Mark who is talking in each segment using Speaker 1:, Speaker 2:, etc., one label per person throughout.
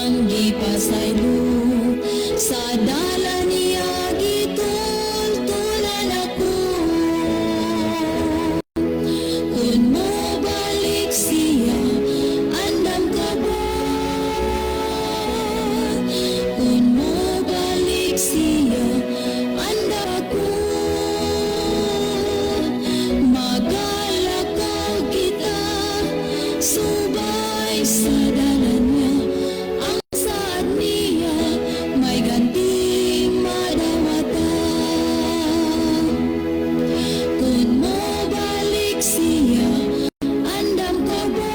Speaker 1: Iyang gipasaylo. Sa dalan niya gitultulan ako. Kung mobalik siya, andam ka ba? Kung mobalik siya, andam ako. Magalakaw kita subay sa dalan niya. Ang saad niya may ganting madawatan. Kung mobalik siya, andam ka ba?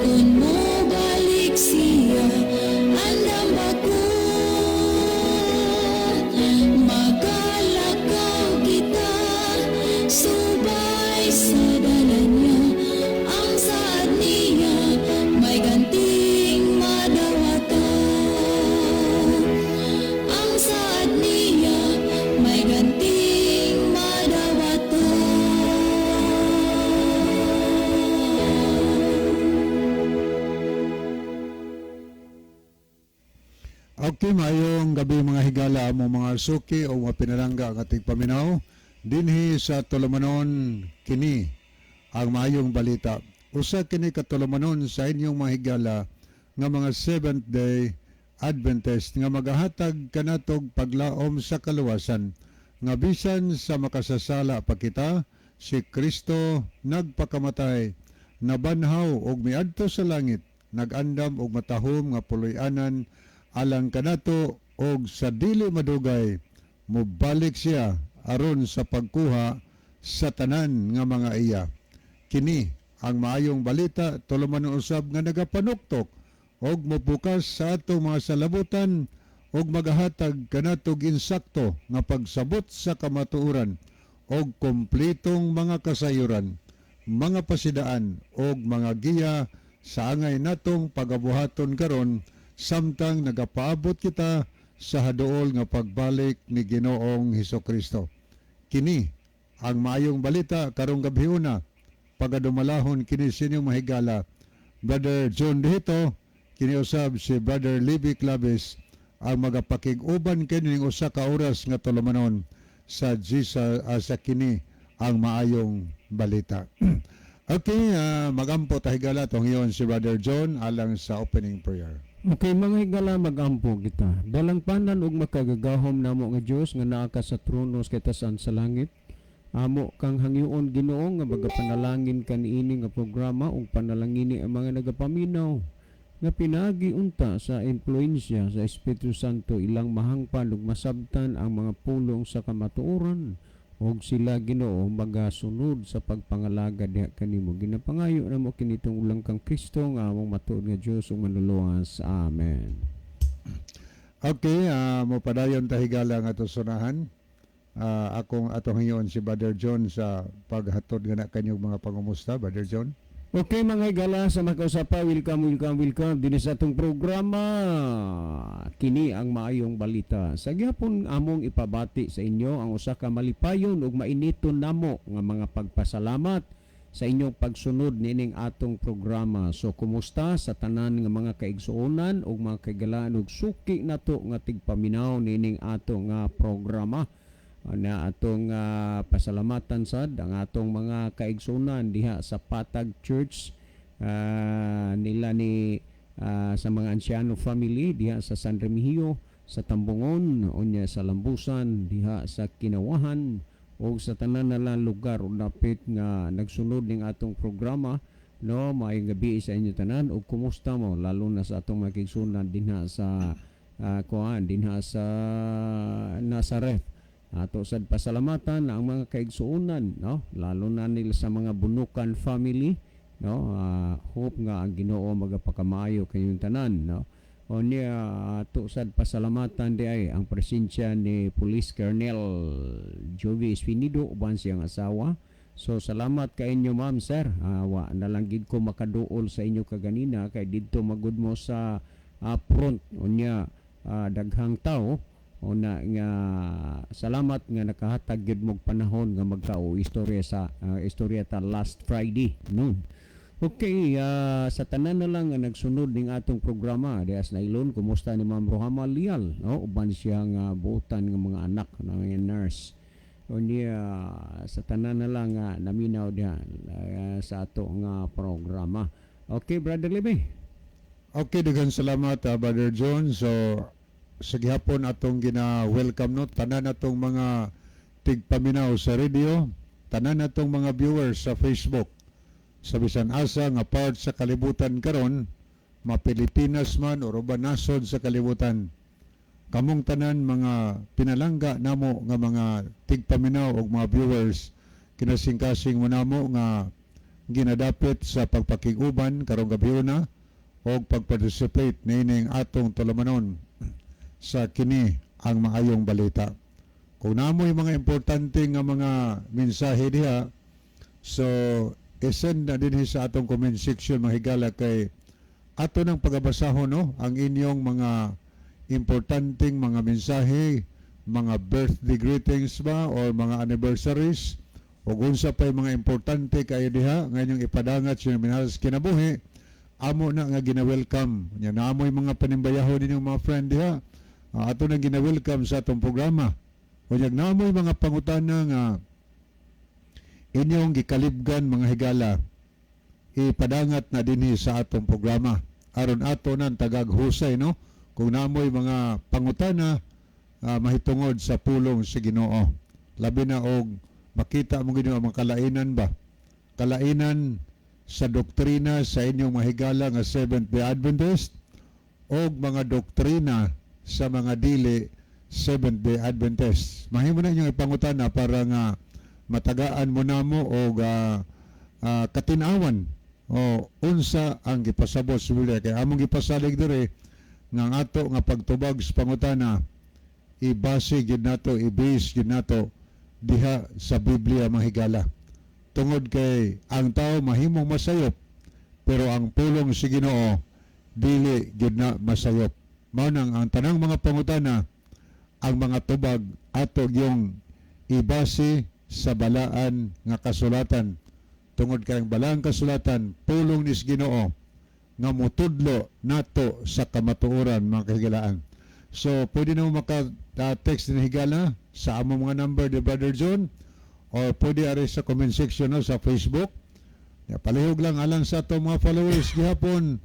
Speaker 1: Kung mobalik siya, andam ako. Magalakaw kita subay sa dalan niya. Ang saad niya may ganting madawatan. Ang saad niya may ganting madawatan.
Speaker 2: Okay, maayong gabi, mga higala, amo mga suki o mga pinalangga nga tigpaminaw dinhi sa tulumanon "Kini ang Maayong Balita". Usa kini ka tulumanon sa inyong mga higala nga mga Seventh Day Adventist nga magahatag kanatog paglaom sa kaluwasan nga bisan sa makasasala pa kita, si Kristo nagpakamatay, nabanhaw og miadto sa langit, nagandam og matahom nga puloy-anan alang kanato, og sa dili madugay mobalik siya aron sa pagkuha sa tanan nga mga iya. Kini ang Maayong Balita, tulumanon usab nga nagapanuktok og mobukas sa atong mga salabutan og magahatag kanatog insakto nga pagsabot sa kamatuoran og kompletong mga kasayuran, mga pasidaan og mga giya sa angay natong pagabuhaton karon samtang nagapaabot kita sa haduol nga pagbalik ni Ginoong Hesus Kristo. Kini ang Maayong Balita karong gabhiuna. Pagadumalahon kini sa inyong mahigala, Brother John Dihito, kini usab si Brother Libby Claves ang magapakig-uban kini ning usa ka oras nga tulumanon sa Jesus, sa "Kini ang Maayong Balita". Okay, magampo ta, higala, tong hiyon si Brother John alang sa opening prayer.
Speaker 3: Okay, mga higala, magampo kita. Dalangpanan ug makagagahom namo nga Dios nga naa ka sa trono sa katasan sa langit. Amo kang hangyoon, Ginoo, nga magapanalangin kaniini nga programa ug panalangini ang mga nagapaminaw nga pinaagi unta sa impluensya sa Espiritu Santo ilang mahangpan ug masabtan ang mga pulong sa kamatuoran ug sila, Ginoo, magasunod sa pagpangalagad diha kanimo. Ginapangayo namo kini tungod kang Kristo nga among matuod nga Dios ug Manluluwas. Amen.
Speaker 2: Okay, mopadayon ta, higala, nga ato sunahan. Akong atong hiyon si Brother John sa paghatod nga na kanyong mga pangumusta, Brother John.
Speaker 3: Okay, mga higala, sa makausapa, welcome, welcome, welcome dinhi sa atong programa "Kini ang Maayong Balita". Sa gihapon among ipabati sa inyo ang usa ka malipayon ug mainiton namo nga mga pagpasalamat sa inyong pagsunod niining atong programa. So kumusta sa tanan nga mga kaigsuonan ug mga kaigalaan ug suki nato nga tigpaminaw niining ato nga programa na atong pasalamatan sad ang atong mga kaigsuonan diha sa Patag Church, nila ni sa mga Anciano family diha sa San Remigio, sa Tambungon, unya sa Lambusan, diha sa Kinawahan o sa tanan na lang lugar o dapit nga nagsunod ning atong programa, no. Maayong gabi sa inyo tanan ug kumusta mo, lalo na sa atong mga kaigsuonan dinha sa kuan dinha sa Nazareth. Ato sad pasalamatan ang mga kaigsuonan, no, lalo na nila sa mga Bunukan family, no. Hope nga ang Ginoo magapakamayo kayong tanan, no. O niya ato sad pasalamatan di ay ang presensya ni Police Colonel Jovi Espinido uban siyang asawa. So salamat ka inyo, ma'am, sir. Wa na lang gid ko makaduol sa inyo kaganina kay didto magud mo sa front, unya daghang tao. Una nga salamat nga nakahatag gyud mog panahon nga magkao istorya sa istorya ta last Friday noon. Okay, sa tanan na lang nga nagsunod ning atong programa diha sa Nailon, kumusta ni Ma'am Rohama Lial, no? Uban siya nga buotan nga mga anak na mga nurse. O niya sa tanan na lang nga naminaw diha sa ato nga programa. Okay, Brother Libby.
Speaker 2: Okay, daghan salamat, Brother John. So sa gihapon atong gina-welcome, no, tanan atong mga tigpaminaw sa radio, tanan atong mga viewers sa Facebook sa bisan asa nga part sa kalibutan karon, ma Pilipinas man o uban nasod sa kalibutan. Kamong tanan, mga pinalangga namo nga mga tigpaminaw og mga viewers, kinasingkasing mo namo nga ginadapit sa pagpakig-uban karong gabi na og pag-participate niining atong tulumanon sa Kini ang Maayong Balita. Kung namoy mga importante nga mga mensahe diha, so i-send na din sa atong comment section, mga higala, kay ato nang pagabasahon, no, ang inyong mga importanteng mga mensahe, mga birthday greetings ba or mga anniversaries o unsa pa'y mga importante kayo diha nga inyong ipadangat sa inyong minahal sa kinabuhi, amo na nga gina-welcome. Nya naamoy mga panimbayahon ninyong mga friend diha, ato na gina-welcome sa atong programa. Unyag naamoy mga pangutana nga inyong gikalibgan, mga higala, ipadangat na dinhi sa atong programa aron ato nan tagag husay, no, kung naamoy mga pangutana mahitungod sa pulong sa Ginoo, labi na og makita mo gid ang mga kalainan ba, kalainan sa doktrina sa inyong mahigala nga Seventh Day Adventist o mga doktrina sa mga dili Seventh Day Adventist. Mahimo na inyong ipangutana para nga matagaan mo namo og katinawan o unsa ang gipasabot sa Biblia, kay among gipasalig diri nga ang ato nga pagtubag sa pangutana, ibase gid nato, i-base gid nato diha sa Biblia, mga higala, tungod kay ang tao mahimong masayop pero ang pulong sa Ginoo dili gid na masayop. Mao nang ang tanang mga pangutana, ang mga tubag, ato yung ibase sa Balaan nga Kasulatan, tungod kay ang Balaang Kasulatan pulong ni Ginoo nga mutudlo nato sa kamatuoran, mga kahigalaan. So pwede na mo maka text din, higala, sa among mga number ni Brother John or pwede ari sa comment section, no, sa Facebook. Ya, palihog lang alang sa ato mga followers gihapon,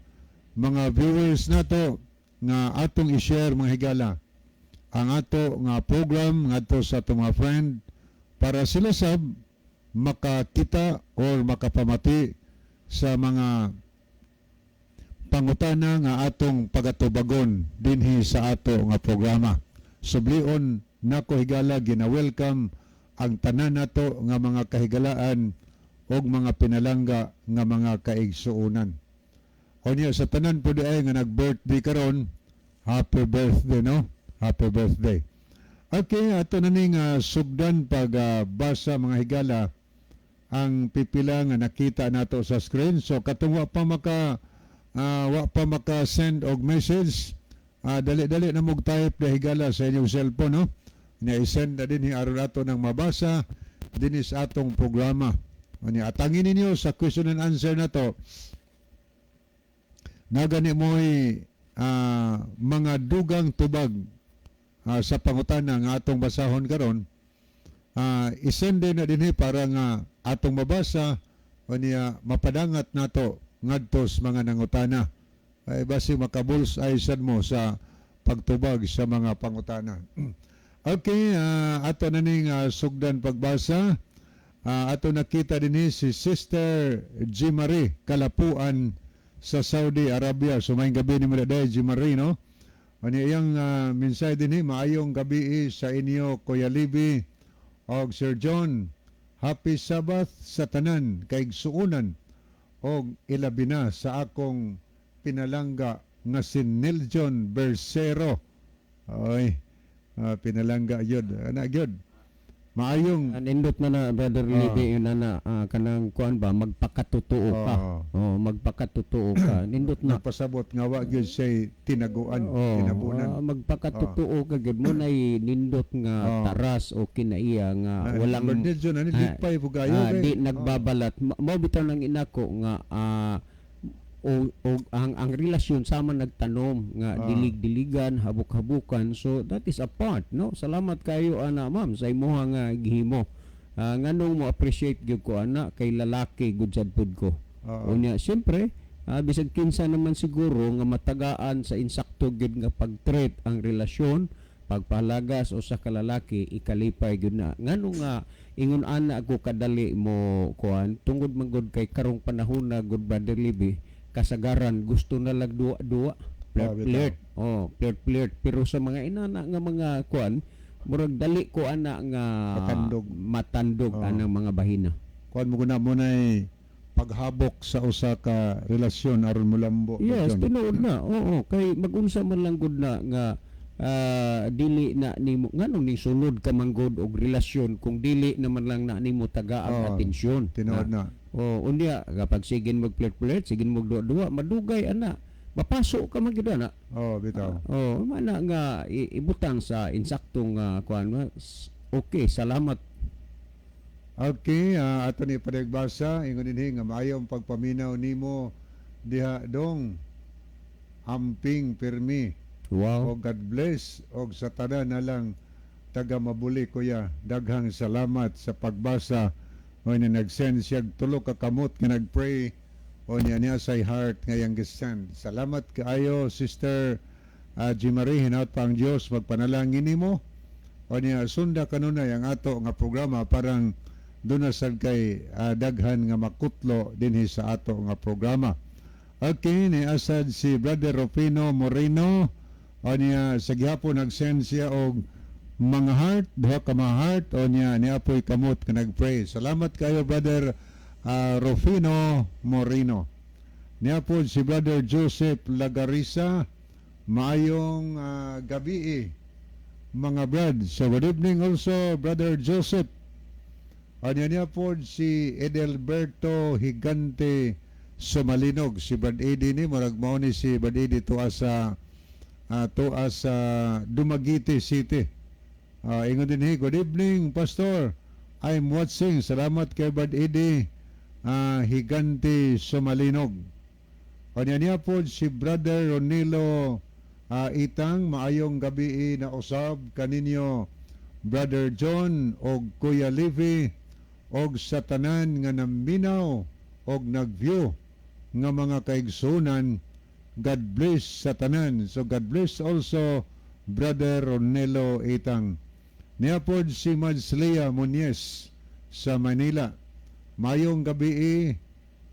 Speaker 2: mga viewers nato nga atong i-share, mga higala, ang ato nga program ngadto sa ato mga friend para sila sab makakita or makapamati sa mga pangutana nga atong pagatubagon dinhi sa ato nga programa. Sublion nako, higala, gina-welcome ang tanan nato nga mga kahigalaan og mga pinalangga nga mga kaigsuonan. Unya sa tanan po di ay nga nag-birthday karon, happy birthday, no? Happy birthday. Okay, ato na ning sugdan pag basa, mga higala, ang pipila nga nakita nato sa screen. So katong wa pa maka send og message, dali-dali na mog type na, higala, sa inyong cellphone, no? Nya i-send na din aron ato nang mabasa dinhi sa atong programa. Unya atangin ninyo sa question and answer na to. Nagani mo'y mga dugang tubag sa pangutana nga atong basahon karon, isend din na dinhi para nga atong mabasa unya mapadangat nato ngadto sa mga nangutana, ay basi makabuls ay sad mo sa pagtubag sa mga pangutana. Okay, ato na ning sugdan pagbasa. Ato nakita dinhi si Sister G. Marie Kalapuan sa Saudi Arabia. So maayong gabi nimo day, G. Marie, no? Ano iyang mensahe dinhi? "Maayong gabi sa inyo, Kuya Libby og Sir John. Happy Sabbath sa tanan kaigsuonan og ilabi na sa akong pinalangga nga si Niljon Bersero." Oy, pinalangga yun. Ana gyud. Maayong
Speaker 3: Nindot na na, Brother Libby, yun na na kanang kuan ba, magpakatotoo ka. Oh, magpakatotoo ka. Nindot na.
Speaker 2: Nagpasabot nga wa gyud siya tinaguan,
Speaker 3: Oh,
Speaker 2: tinabunan.
Speaker 3: Magpakatotoo ka gyud mo nay nindot nga taras o kinaiya nga walang
Speaker 2: Brother John, ano, lipay po kayo, kay-
Speaker 3: di nagbabalat. Mao bitaw nang inako nga o ang relasyon sama nagtanom nga dilig-diligan, habuk-habukan. So that is a part, no? Salamat kayo ana, ma'am, sa imuha nga gihimo. Nganong mo appreciate gyud ko ana kay lalaki gud sad pud ko. Unya siyempre, bisag kinsa naman siguro nga matagaan sa insakto gyud nga pag-treat ang relasyon, pagpahalaga sa usa ka lalaki, ikalipay gyud na. Ngano nga ingon ana ako kadali mo kuan, tungod man gud kay karong panahon na good, Brother Libby, kasagaran gusto na lag duwa-duwa, flirt
Speaker 2: bitaw.
Speaker 3: Flirt, oh, flirt flirt, pero sa mga inana nga mga kuan, murag dali ko ana nga
Speaker 2: Matandog.
Speaker 3: Matandog anang mga bahina.
Speaker 2: Kuan mo guna mo nay paghabok sa usa ka relasyon aron mulambo.
Speaker 3: Yes,
Speaker 2: John.
Speaker 3: Tinuod na. Oo, kay magunsa man lang gud na nga dili na nimo, nganong ni sulod ka man gud og relasyon kung dili naman lang na nimo tagaan atensyon.
Speaker 2: Tinuod na.
Speaker 3: Oh, unya kapag sige mag flirt-flirt, sige mag duwa-duwa, madugay ana. Mapaso ka man gyud ana.
Speaker 2: Oh, bitaw.
Speaker 3: Oh, mana nga ibutang sa insaktong kuan ma. Okay, salamat.
Speaker 2: Okay, ato ni panagbasa ingon dinhi nga maayong pagpaminaw nimo diha dong, amping pirmi. O God bless og sa tanan na lang taga Mabuli, kuya. Daghang salamat sa pagbasa. O ni nag-send siya og tulo ka kamot nga nag-pray o niya niya say heart ngayang gisend. Salamat kaayo, Sister Jimarie, hinaut pa ang Dios magpanalangin nimo. O niya sunda kanunay ang ato nga programa, parang doon na sad kay daghan nga makutlo dinhi sa ato nga programa. Okay, ni asad si Brother Rufino Moreno. O niya sa gihapon nag-send siya og mga heart, duha ka mga heart, o niya niapoy kamot nga nag-pray. Salamat kayo, Brother Rufino Moreno. Niya po si Brother Joseph Lagarisa. Maayong gabi eh, mga brad. So good evening also, Brother Joseph. Anya niya po si Edelberto Higante Sumalinog. Si Brad Eddie ni, murag mao ni si Brad Eddie tuwa sa Dumaguete City. Ingon din hey, "Good evening, Pastor. I'm watching." Salamat kay Brad Eddie Higante Sumalinog. Kanya niya po si Brother Ronilo Itang, "Maayong gabi na usab kaninyo, Brother John og Kuya Levi og sa tanan nga naminaw og nag-view nga mga kaigsunan. God bless sa tanan." So God bless also, Brother Ronelo Itang. Niya po si Madslia Muñez sa Manila. "Mayong gabi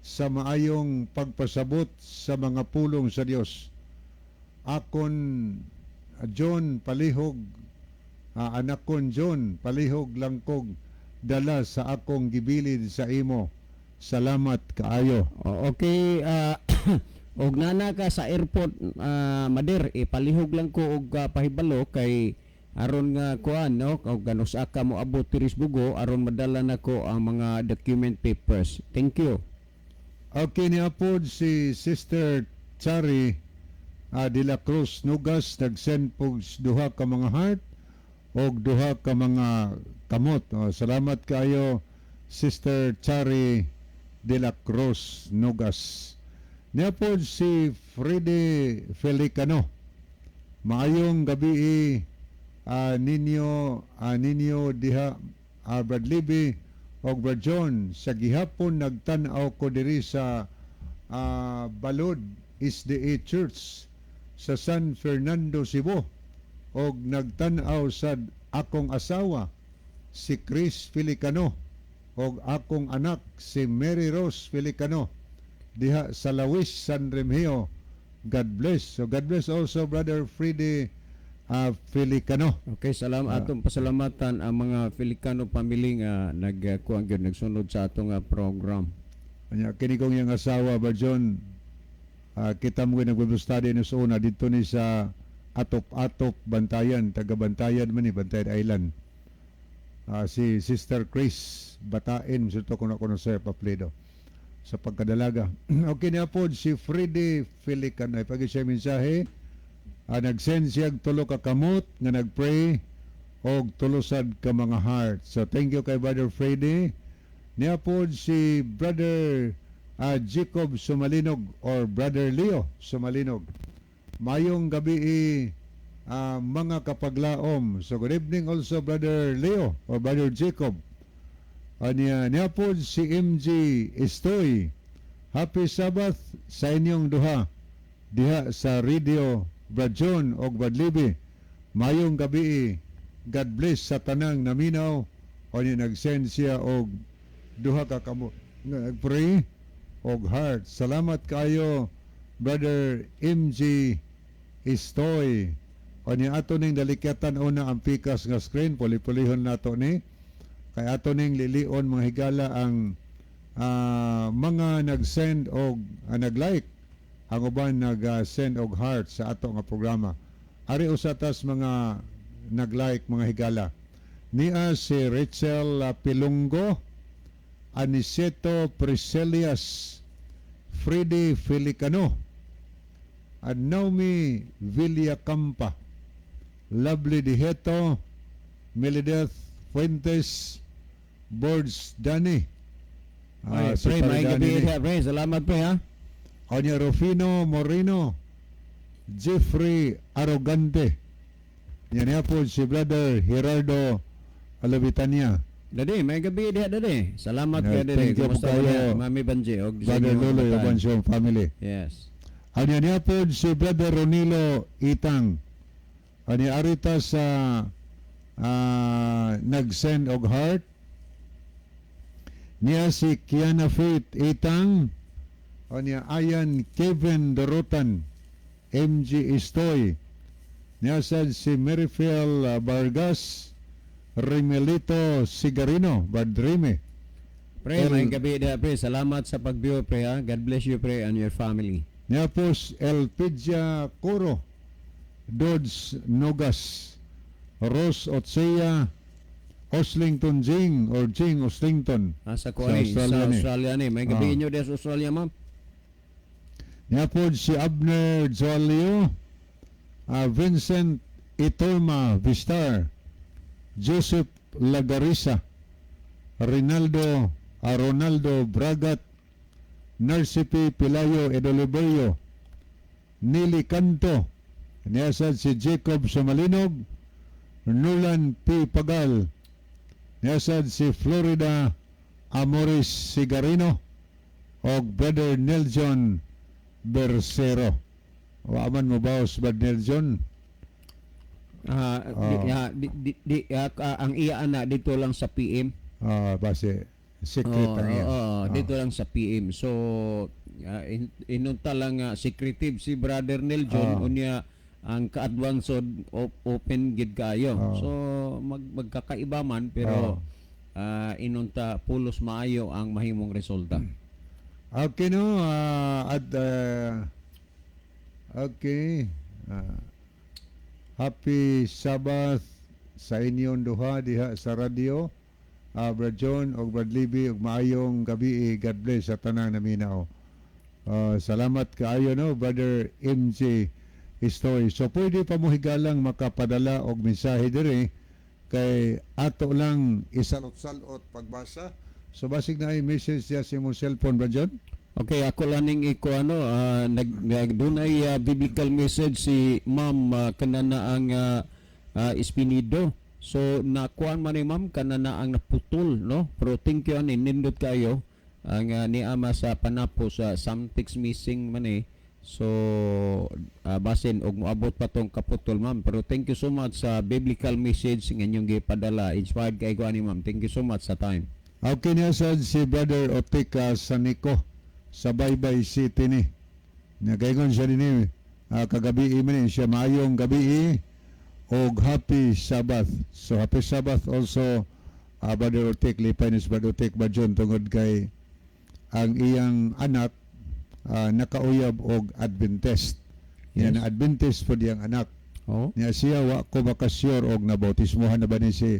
Speaker 2: sa maayong pagpasabot sa mga pulong sa Dios. Akon John palihog anakon John palihog langkog dala sa akong gibilin sa imo. Salamat kaayo."
Speaker 3: O, okay, og nana ka sa airport, Mader, ipalihog lang ko og pahibalo kay aron nga kuan no, og ganusa ka mo abot diri sa Bogo aron madala nako ang mga document papers. Thank you.
Speaker 2: Okay, ni apod si Sister Chari de la Cruz Nugas, nagsend pog duha ka mga heart og duha ka mga kamot. Oh, salamat kaayo, Sister Chari de la Cruz Nugas. Niya pod si Freddy Felicano. "Maayong gabi ninyo diha, Brad Libby og Brad John. Sa gihapon nagtan-aw ko diri sa Balod SDA Church sa San Fernando, Cebu og nagtan-aw sad akong asawa si Chris Felicano og akong anak si Mary Rose Felicano diha sa Lawis, San Remigio. God bless." So God bless also, Brother Freddy Felicano.
Speaker 3: Okay, salamat, atong pasalamatan ang mga Felicano family nga nagkuan gyud, nagsunod sa atong program.
Speaker 2: Anya kini kong iyang asawa ba John, kita mo nag-Bible study ni sa una dito ni sa Atop-Atop, Bantayan, taga Bantayan man ni, Bantayan Island. Si Sister Chris Batain sa to kuno kuno sa apelyido sa pagkadalaga. Okay niya po si Freddy Felican ay pagi siya mensahe. Nag-send siya og tulo ka kamot nga nag-pray og tulo sad ka mga heart. So thank you kay Brother Freddy. Niya po si Brother Jacob Sumalinog or Brother Leo Sumalinog. Mayong gabi, mga kapaglaom. So good evening also, Brother Leo or Brother Jacob. Anya niya po si MG Estoy. Happy Sabbath sa inyong duha diha sa radio, Brad John og Brad Libby. Mayong gabi. God bless sa tanang naminaw. Anya nag-send siya og duha ka kamot nga nag-pray og heart. Salamat kayo, Brother MG Estoy. Anya ato ning dalikyatan una ang pikas nga screen, puli-pulihon nato ni kay ato ning lilion, mga higala, ang mga nag-send og nag-like, ang uban nag-send og heart sa ato nga programa. Ari usa tas mga nag-like, mga higala. Nia si Rachel Pilunggo, Aniceto Priscilias, Freddy Felicano, at Naomi Villacampa, Lovely Diheto, Melideth Fuentes, Bords Dani.
Speaker 3: Ay,
Speaker 2: Si
Speaker 3: pre,
Speaker 2: Pare
Speaker 3: may
Speaker 2: Dani
Speaker 3: gabi
Speaker 2: ni.
Speaker 3: diha, pre. Salamat, pre, ha.
Speaker 2: Onya Rufino Moreno, Jeffrey Arrogante. Yan niya po si Brother Gerardo Alavitania.
Speaker 3: Dade, may gabi diha, dade. Salamat
Speaker 2: Yeah,
Speaker 3: kay dade.
Speaker 2: thank you
Speaker 3: Kumusta
Speaker 2: po kayo,
Speaker 3: diha, Mami Banji og sa
Speaker 2: Brother
Speaker 3: inyong mga
Speaker 2: Lolo,
Speaker 3: kabataan.
Speaker 2: uban siyang family.
Speaker 3: Yes.
Speaker 2: Anya niya po si Brother Ronilo Itang. Anya arita sa nag-send og heart. Niya si Kiana Faith Itang. Anya Ayan Kevin Dorotan, MG Istoy. Niya sad si Merifel Vargas, Remelito Sigarino, Badrime.
Speaker 3: Pre, may gabi diha, pre. Salamat sa pag-view, pre, ha. God bless you, pre, and your family.
Speaker 2: Niya po si Elpidia Coro, Dodge Nogas, Rose Otsea, Oslington Jing or Jing Oslington.
Speaker 3: Ah, sa
Speaker 2: Sa
Speaker 3: kuan ni, sa
Speaker 2: Australia ni.
Speaker 3: Australia ni. May gabi inyo diha sa Australia, ma'am.
Speaker 2: Niya po si Abner Jolio, Vincent Itorma Vistar, Joseph Lagarisa, Rinaldo Ronaldo Bragat, Narcipe Pilayo Edoliberio, Nili Canto, niya sad si Jacob Sumalinog, Nulan P. Pagal, niya sad si Florida Amoris Sigarino, og Brother Nelson Bersero. Wa man mo baos, Brother Nelson.
Speaker 3: Ah, di, di, di, di, ang iya ana dito lang sa PM.
Speaker 2: Base secret
Speaker 3: Oo,
Speaker 2: ang iya.
Speaker 3: oo, dito lang sa PM. So inunta lang nga secretive si Brother Neljon, unya ang kaadwang sod open gid kayo. So magkakaiba man pero inunta pulos maayo ang mahimong resulta.
Speaker 2: Okay no, at okay. Happy Sabbath sa inyong duha diha sa radyo. Brad John og Brad Libby og maayong gabi. God bless sa tanang naminaw. Salamat kaayo no, Brother MJ Istoy. So pwede pa mo, higalang, makapadala og mensahe diri kay ato lang isalot-salot pagbasa. So basig na ay message siya sa imong cellphone, Brad John.
Speaker 3: Okay, ako lang ning iko ano, nag, nag dunay biblical message si Ma'am kanana ang Espinido. So nakuan man ni Ma'am kanana ang naputol, no? Pero thank you ani, nindot kayo ang ni ama sa panapo sa something's missing man eh. So basin og moabot pa tong kaputol, Ma'am. Pero thank you so much sa biblical message nga inyong gipadala. Inspired kay ko ani, Ma'am. Thank you so much sa time.
Speaker 2: Okay niya sad si Brother Otika Saniko sa Baybay City ni. Nagaingon siya dinhi kagabi man ni siya, maayong gabi og happy Sabbath. So happy Sabbath also, Brother Otik. Lipay ni si Brother Otik ba John tungod kay ang iyang anak nakauyab og Adventist. Yan, Adventist po diyang anak.
Speaker 3: Oh.
Speaker 2: Niya siya wa ko makasure og nabautismohan na ba ni si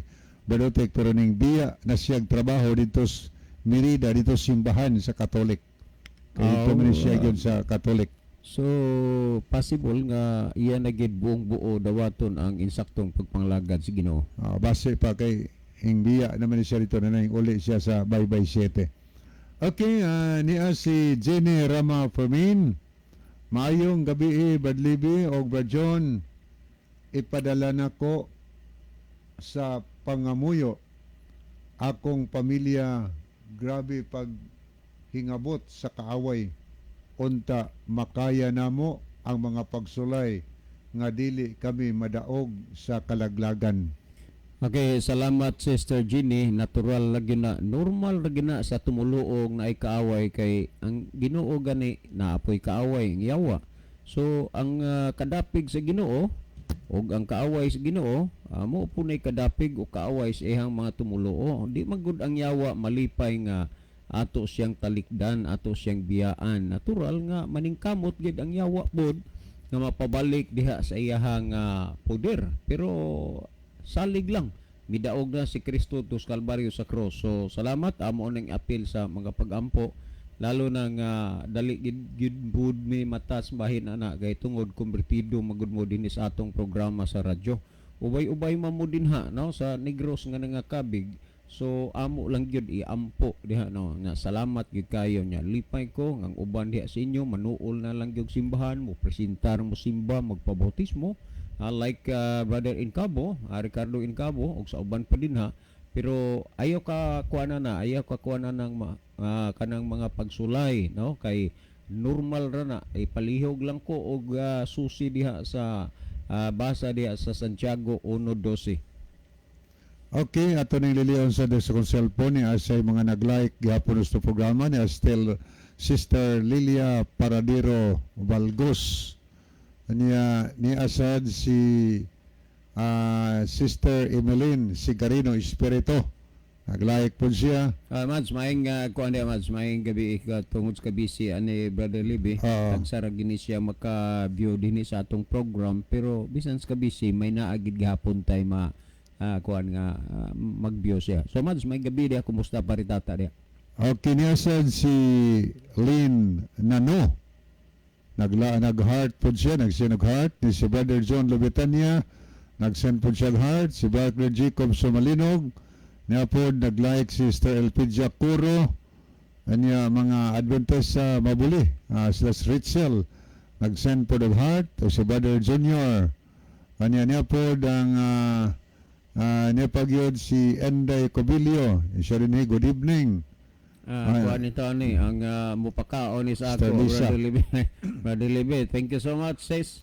Speaker 2: Badotek, pero ning biya na siyang trabaho dito sa Merida, dito sa simbahan sa Catholic. Kay ito man siya gyud sa Catholic.
Speaker 3: So possible nga iya na gid buong buo dawaton ang insaktong pagpanglagad sa Ginoo.
Speaker 2: Ah, base pa kay ing biya naman siya dito na naing uli siya sa Baybay 7. Okay, niya si Jenny Rama Fermin. Maayong gabi eh, Brad Libby o Brad John. Ipadala nako sa pangamuyo akong pamilya, grabe pag hingabot sa kaaway, unta makaya namo ang mga pagsulay nga dili kami madaog sa kalaglagan.
Speaker 3: Okay, salamat, Sister Jenny. Natural lagi na, normal lagi na sa tumuluong na ay kaaway kay ang Ginoo gani naapoy kaaway ang yawa. So ang kadapig sa Ginoo ug ang kaaway sa Ginoo, mo po na'y kadapig o kaaway sa iyang mga tumuluo. Di magud ang yawa malipay nga ato siyang talikdan, ato siyang biyaan. Natural nga maningkamot gid ang yawa pod nga mapabalik diha sa iyahang poder. Pero salig lang, midaog na si Kristo tus Kalbaryo sa cross. So salamat, amo ning apil sa mga pagampo, lalo na nga dali gid gid pud mi matas bahin ana kay tungod konbertido magud mo dinhi sa atong programa sa radyo. Ubay-ubay man mo dinha, no, sa Negros nga nangakabig. So amo lang gyud iampo diha, no, nga salamat gyud kayo nya. Lipay ko nga ang uban diha sa inyo manuol na lang gyud simbahan mo, presentar mo, simba, magpabautismo. Like Brother Incabo, Ricardo Incabo ug sa uban pa dinha, pero ayaw ka kuana na, ayaw ka kuana ng kanang mga pagsulay, no, kay normal ra na. Ipalihog lang ko og susi diha sa basa diha sa Santiago 1:12.
Speaker 2: Okay, ato ning lilion sa sa kong cellphone ni asay mga nag-like gihapon sa programa ni Astel Sister Lilia Paradero Valgos. Niya ni asad si Sister Emeline Sigarino Espirito. Nag-like po siya.
Speaker 3: Mads, maayong kuan diha, Mads, maayong gabi ka tungod sa kabisi ani Brother Libby. Tagsara gini siya maka-view dinhi sa atong program, pero bisan sa kabisi may naagid gihapon tay ma kuan nga mag-view siya. So Mads, maayong gabi diha, kumusta pa rin tata diha?
Speaker 2: Okay, niya sad si Lynn Nano. Nag-heart po siya, nag-send og heart. Ni si Brother John Lubitania, nag-send po siya og heart. Si Brother Jacob Sumalinog, niya po nag-like si Sister Elpidia Curo. Anya mga Adventist sa Mabuli, sila si Ritzel, nag-send po og heart. O si Brother Junior. Anya niya po ang niya pagyod si Enday Cobillo. Siya rin, eh, good evening. Ay.
Speaker 3: Kuan nito ani ang mupakaon ni sa
Speaker 2: Sister
Speaker 3: ako,
Speaker 2: Lisa.
Speaker 3: Brother Libby. Brother Libby, thank you so much, sis.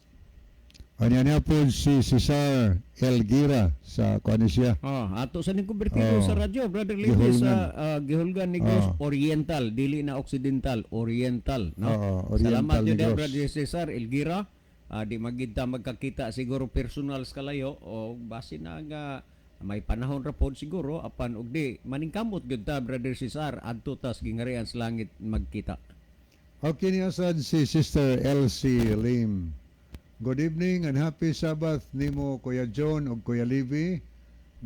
Speaker 2: Anya niya po si Cesar Elgira sa kuan siya.
Speaker 3: Oh, ato sa ning konbertido sa radyo, Brother Libby,
Speaker 2: Gihulgan.
Speaker 3: sa Gihulgan Negros Oriental, dili na Occidental, Oriental, no?
Speaker 2: Oo, Oriental
Speaker 3: Salamat yun,
Speaker 2: Negros.
Speaker 3: Brother Cesar Elgira. Di magid ta magkakita siguro personal sa kalayo o base na nga may panahon ra pod siguro, apan og di maningkamot gyud ta, Brother Cesar, adto tas gingarian sa langit magkita.
Speaker 2: Okay niya sad si Sister Elsie Lim. Good evening and happy Sabbath nimo, Kuya John ug Kuya Levi.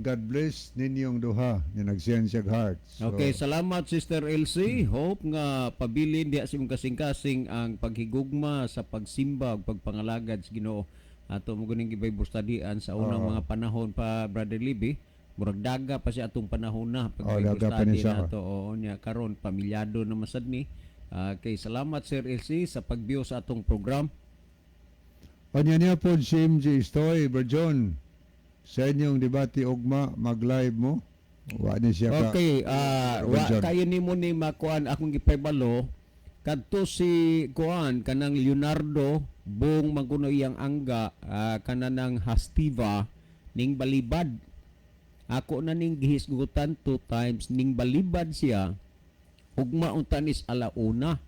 Speaker 2: God bless ninyong duha. Ni nag-send siya og heart. So,
Speaker 3: Okay, salamat, Sister Elsie. Hope nga pabilin diha sa imong kasing-kasing ang paghigugma sa pagsimba ug pagpangalagad sa Ginoo. Ato mo guning gi-Bible studyan sa unang mga panahon pa, Brother Libby. Murag daga pa siya atong panahon na pag
Speaker 2: Oh,
Speaker 3: Bible
Speaker 2: daga pa
Speaker 3: study
Speaker 2: ni siya.
Speaker 3: nato. Oo niya karon pamilyado na masad ni. Okay, salamat, Sir Elsie, sa pag-view sa atong program.
Speaker 2: Anya niya po si MG Stoy, Bro John. Sa inyong debate ugma, mag-live mo. Wa ni siya ka.
Speaker 3: Okay, wa
Speaker 2: John.
Speaker 3: kayo nimo ni makuan akong gipaybalo kadto si kuan kanang Leonardo Bong maguno iyang angga, kananang Hastiva ning balibad. Ako na ning gihisgutan two times ning balibad siya. Ugma unta nis alauna.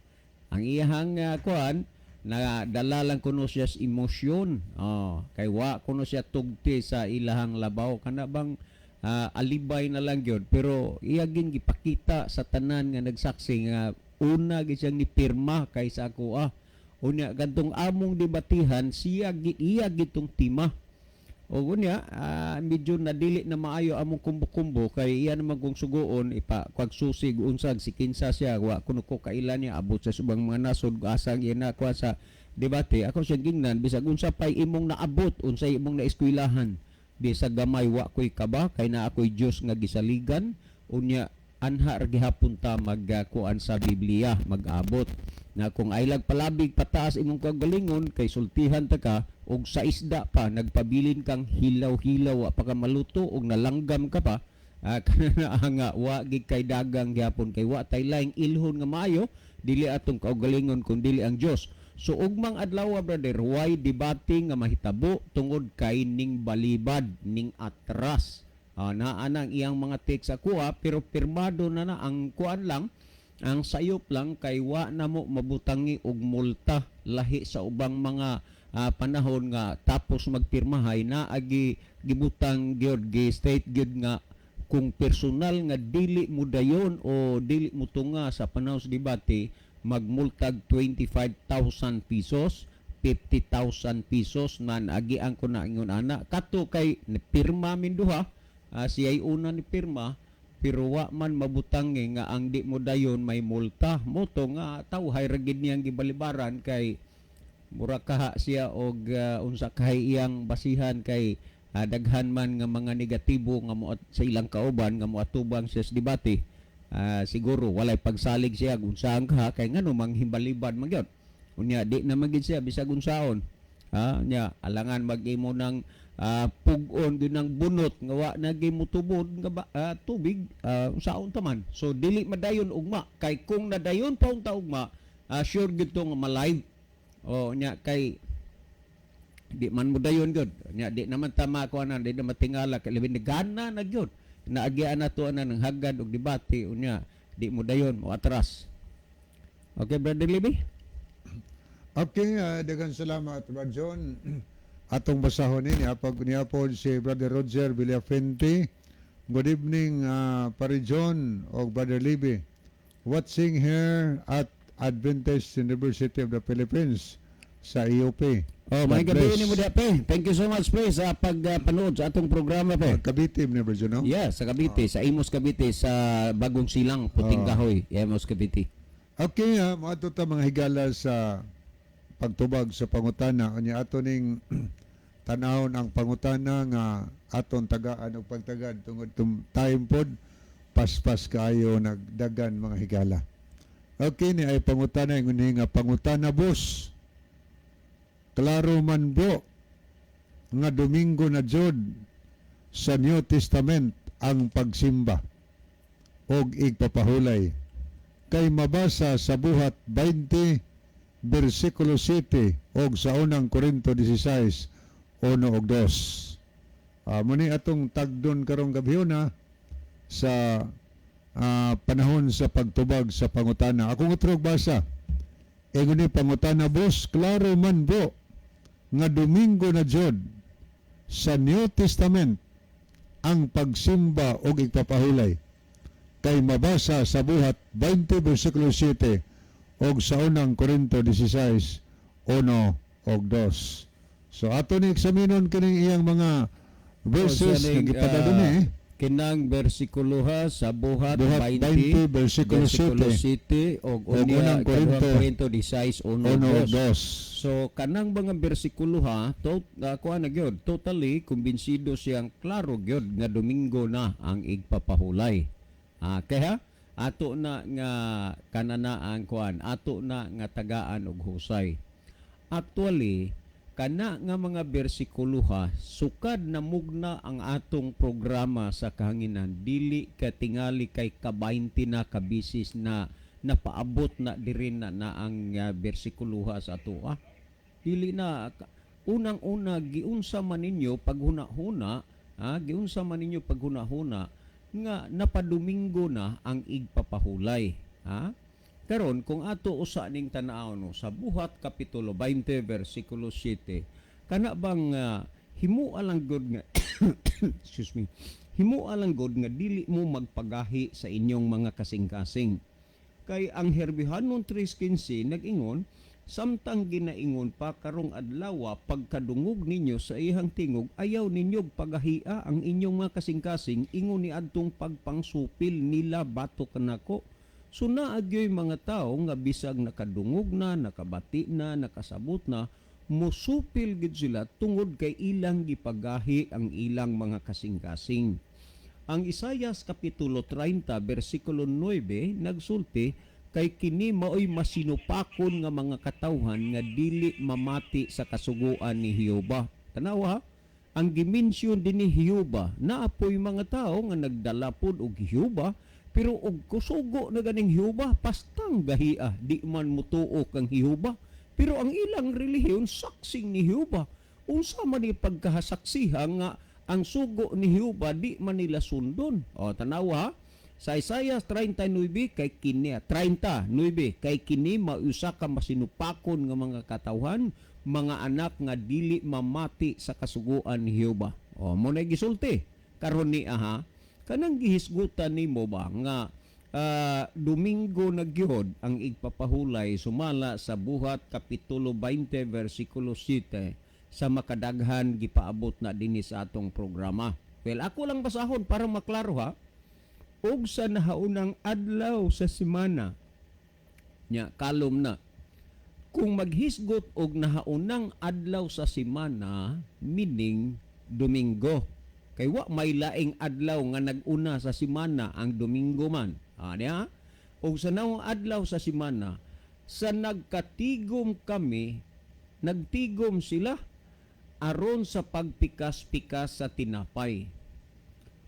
Speaker 3: Ang iyahang kuan na dala lang kuno siya sa emosyon. Oh, kay wa kuno siya tugti sa ilahang labaw, kana bang alibay na lang gyud, pero iya gin gipakita sa tanan nga nagsaksi nga una gid siyang nipirma kaysa ako. Unya kadtong among debatihan siya iya gitong tima. O unya, medyo nadili na maayo among kumbo-kumbo kay iya naman kung sugoon ipa kwag susig unsag si kinsa siya, wa kuno ko kailan niya abot sa ubang mga nasod, asa iya na kuha sa debate. Ako siyang gingnan, bisag unsa pay imong naabot, unsay imong naeskuylahan, bisag gamay, wa ko'y kaba kay naa ako'y Dios nga gisaligan. Unya anha ra gihapon ta magkuan sa Biblia, mag-abot na kung aylag palabig pataas imong kagalingon kay sultihan ta ka og sa isda pa nagpabilin kang hilaw-hilaw, wa pa ka maluto og nalanggam ka pa. Kana nga wa gid kay dagang gihapon kay wa tay laing ilhon nga maayo, dili atong kaugalingon kun dili ang Dios. So ugmang adlaw, brother, why debate nga mahitabo tungod kay ning balibad ning atras. Naa nang iyang mga text sa kuha, pero pirmado na na ang kuan lang, ang sayop lang kay wa na mo mabutangi og multa lahi sa ubang mga panahon nga tapos magpirmahay na agi gibutang gyud, gi state gyud nga kung personal nga dili mo dayon o dili mo tunga sa panahon sa debate, magmultag 25,000 pesos, 50,000 pesos man agian ko na ingon ana kato kay pirma min duha. Siya'y una ni pirma pero wa man mabutangi nga ang di mo dayon may multa moto nga tawhay ra gid niyang gibalibaran kay mura kaha siya og unsa kahay iyang basihan kay daghan man nga mga negatibo nga mo sa ilang kauban nga moatubang siya sa debate. Siguro walay pagsalig siya kung saan ka kay ngano manghimbaliban man gyud. Unya di na man gid siya bisag unsaon ha nya alangan mag-imo ng pug-on gyud ng bunot nga wa na gyud motubod nga ba, tubig, unsaon ta man. So dili madayon ugma kay kung nadayon pa unta ugma, sure gyud to nga ma-live o nya kay di man mo dayon gyud. Nya di naman tama ko anan, di na matingala kay labi gana na gyud naagian na to ana ng hagad og debate, unya di mo dayon mo atras. Okay, Brother Libby.
Speaker 2: Okay, daghang salamat, Brad John. Atong basahon ni niapag niapod si Brother Roger Villafente. Good evening, Pare John o Brother Libby. Watching here at Adventist University of the Philippines sa IUP.
Speaker 3: Oh,
Speaker 2: God
Speaker 3: may gabi
Speaker 2: bless.
Speaker 3: ni mo pe. Thank you so much pe sa pagpanood sa atong programa pe.
Speaker 2: Cavite ni Brother John, no?
Speaker 3: Yeah, sa Cavite, sa Imus Cavite, sa Bagong Silang, Puting Kahoy, Imus Cavite.
Speaker 2: Okay, ha, moadto ta, mga higala, sa pagtubag sa pangutana. Unya ato ning tanawon ang pangutana nga aton tagaan og pagtagad tungod tum time pod paspas kaayo nagdagan, mga higala. Okay, ni ay pangutana ingon nga pangutana, boss. Klaro man bo nga Domingo na jud sa New Testament ang pagsimba og igpapahulay kay mabasa sa Buhat 20 versikulo 7 og sa Unang Korinto 16 1 og 2. Muni atong tagdon karong gabhiona sa panahon sa pagtubag sa pangutana. Akong utrog basa. Ingon ni pangutana, boss, klaro man bo nga Domingo na jud sa New Testament ang pagsimba og igpapahulay kay mabasa sa Buhat 20 versikulo 7 og sa Unang Korinto 16 1 og 2. So ato ni eksaminon kining iyang mga verses
Speaker 3: O, sa
Speaker 2: nga
Speaker 3: ning,
Speaker 2: gipada dinhi eh.
Speaker 3: Kinang bersikulo ha sa Buhat,
Speaker 2: Buhat
Speaker 3: 20,
Speaker 2: 20 versikulo
Speaker 3: versikulo
Speaker 2: 7
Speaker 3: 7 og
Speaker 2: og
Speaker 3: unya
Speaker 2: Unang
Speaker 3: Korinto
Speaker 2: Korinto
Speaker 3: 16 1
Speaker 2: 1 og
Speaker 3: 2.
Speaker 2: 2.
Speaker 3: So kanang mga bersikulo ha, kuha na gyud, totally kumbinsido siyang klaro gyud nga Domingo na ang igpapahulay. Kaya ato na nga kanana ang kuan, ato na nga tagaan og husay. Actually, kana nga mga bersikulo ha, sukad na mugna ang atong programa sa kahanginan, dili ka tingali kay ka-20 na kabisis na napaabot na diri na, na ang bersikulo ha sa ato. Dili na unang-una giunsa man ninyo paghuna-huna, giunsa man ninyo paghuna-huna nga napadomingo na ang igpapahulay, ha? Karon kung ato usa ning tan-awon no, sa Buhat kapitulo 20 versikulo 7, kana bang himua lang gud nga excuse me, himua lang gud nga dili mo magpagahi sa inyong mga kasing-kasing kay ang Herbihanon 3:15 nag-ingon Samtang ginaingon pa, "Karong adlawa, pagkadungog ninyo sa iyang tingog, ayaw ninyo pagahia ang inyong mga kasing-kasing ingon ni adtong pagpangsupil nila batok kanako." So naa gyoy mga tao nga bisag nakadungog na, nakabati na, nakasabot na, musupil gid sila tungod kay ilang gipagahi ang ilang mga kasing-kasing. Ang Isayas kapitulo 30 bersikulo 9 nagsulti, "Kay kini maoy masinupakon nga mga katawhan nga dili mamati sa kasuguan ni Jehova." Tanawa, ang gi-mention din ni Jehova. Naapoy mga tao nga nagdala pod og Jehova, pero og kusugo na ganing Jehova, pastang gahia, di man mutuo kang Jehova. Pero ang ilang relihiyon, saksing ni Jehova. Unsa man ni pagkahasaksiha nga ang sugo ni Jehova di man nila sundon? O, tanawa sa Isaiah 39, kay kini 39, "Kay kini mausa ka masinupakon nga mga katawhan, mga anak nga dili mamati sa kasuguan ni Jehova." O, mo na gisulti karon ni aha kanang gihisgutan nimo ba nga Domingo na gyud ang igpapahulay sumala sa Buhat kapitulo 20 versikulo 7 sa makadaghan gipaabot na dinhi sa atong programa. Well, ako lang basahon para maklaro ha. "Ug sa nahaunang adlaw sa semana," nya kalom na. Kung maghisgot og nahaunang adlaw sa semana, meaning Domingo. Kay wa may laing adlaw nga nag-una sa semana, ang Domingo man. Ah, niya? "Og sa naong adlaw sa semana, sa nagkatigom kami," nagtigom sila "aron sa pagpikas-pikas sa tinapay."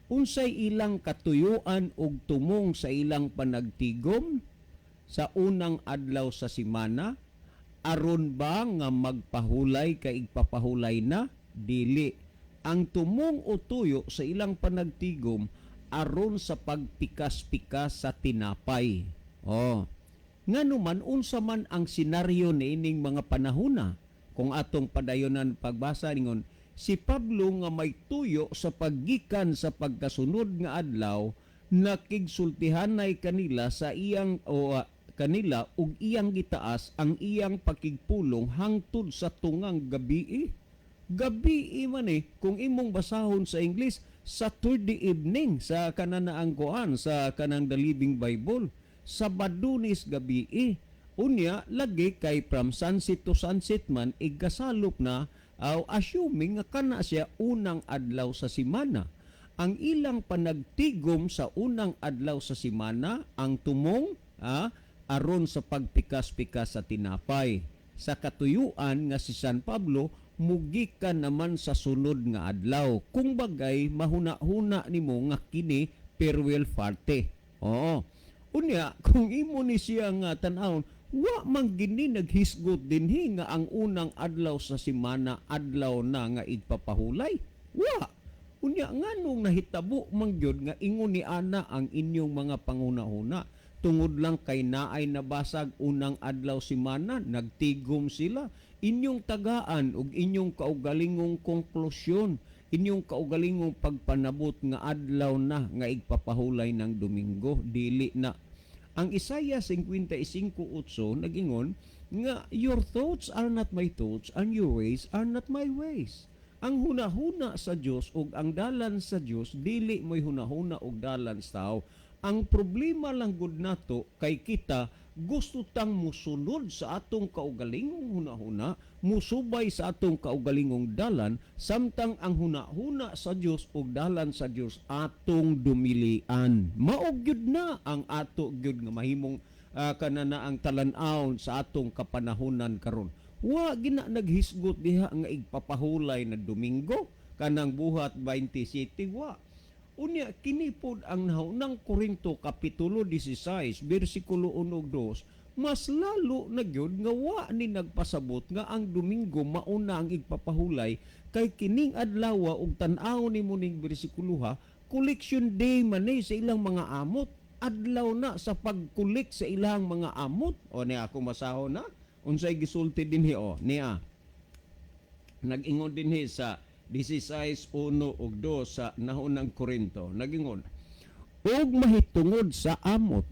Speaker 3: Unsay ilang katuyuan og tumong sa ilang panagtigom sa unang adlaw sa semana? Aron ba nga magpahulay kay igpapahulay na? Dili. Ang tumong o tuyo sa ilang panagtigom, aron sa pagpikas-pikas sa tinapay. Oh. Ngano man, unsa man ang senaryo niining mga panahona? Kung atong padayonan pagbasa, ningon si Pablo nga may tuyo sa paggikan sa pagkasunod nga adlaw, nakigsultihanay kanila sa iyang o kanila ug iyang gitaas ang iyang pakigpulong hangtod sa tungang gabi. Gabi man eh. Kung imong basahon sa English, Saturday evening sa kananaang kuan sa kanang The Living Bible, Sabadunis gabi eh. Unya lagi kay from sunset to sunset man igasalop na aw assuming nga kana siya unang adlaw sa simana. Ang ilang panagtigom sa unang adlaw sa simana, ang tumong aron sa pagpikas-pikas sa tinapay. Sa katuyuan nga si San Pablo mugikan naman sa sunod nga adlaw. Kung bagay mahuna-huna nimo nga kini farewell party. Oo. Unya, kung imo ni siya nga tan-awon, wa man gini naghisgot dinhi nga ang unang adlaw sa simana adlaw na nga igpapahulay. Wa. Unya, nganong nahitabo man gyud nga ingon ni ana ang inyong mga panghuna-huna? Tungod lang kay naay nabasag unang adlaw simana, nagtigom sila. Inyong tagaan og inyong kaugalingong konklusyon, inyong kaugalingong pagpanabot nga adlaw na nga igpapahulay ng Domingo, dili na. Ang Isaiah 55:8 nagingon nga, "Your thoughts are not my thoughts and your ways are not my ways." Ang hunahuna sa Dios ug ang dalan sa Dios dili mo'y hunahuna ug dalan sa tao. Ang problema lang gud nato kay kita gusto tang musunod sa atong kaugalingong hunahuna, musubay sa atong kaugalingong dalan, samtang ang hunahuna sa Dios ug dalan sa Dios atong dumilian. Mao gyud na ang ato gyud nga mahimong kanana ang talan-awon sa atong kapanahonan karon. Wa gina naghisgot diha nga igpapahulay na Domingo kanang Buhat 27, wa. Unya kini pod ang naunang Korinto kapitulo 16 bersikulo 1 ug 2, mas lalo na gyud nga wa ni nagpasabot nga ang Domingo mauna ang igpapahulay, kay kining adlaw, ug tan-aw nimo ning bersikulo ha, collection day man ni sa ilang mga amot, adlaw na sa pagkulik sa ilang mga amot. O, niya ako masahon na unsay gisulti dinhi. O niya, nag-ingon dinhi sa 16:1 ug 2 sa Naunang Korinto, nagingon, "Ug mahitungod sa amot,"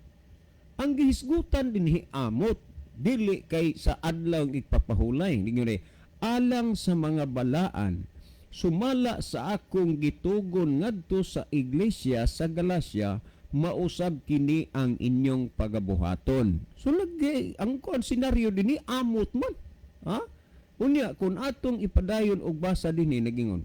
Speaker 3: ang gihisgutan dinhi amot. Dili kay sa adlaw igpapahulay. Ningon ni alang sa mga balaan sumala sa akong gitugon ngadto sa iglesia sa Galacia, mausab kini ang inyong pagabuhaton. So lagi ang kuan senaryo dinhi amot man. Ha? Unya kung atong ipadayon og basa dinhi, nagingon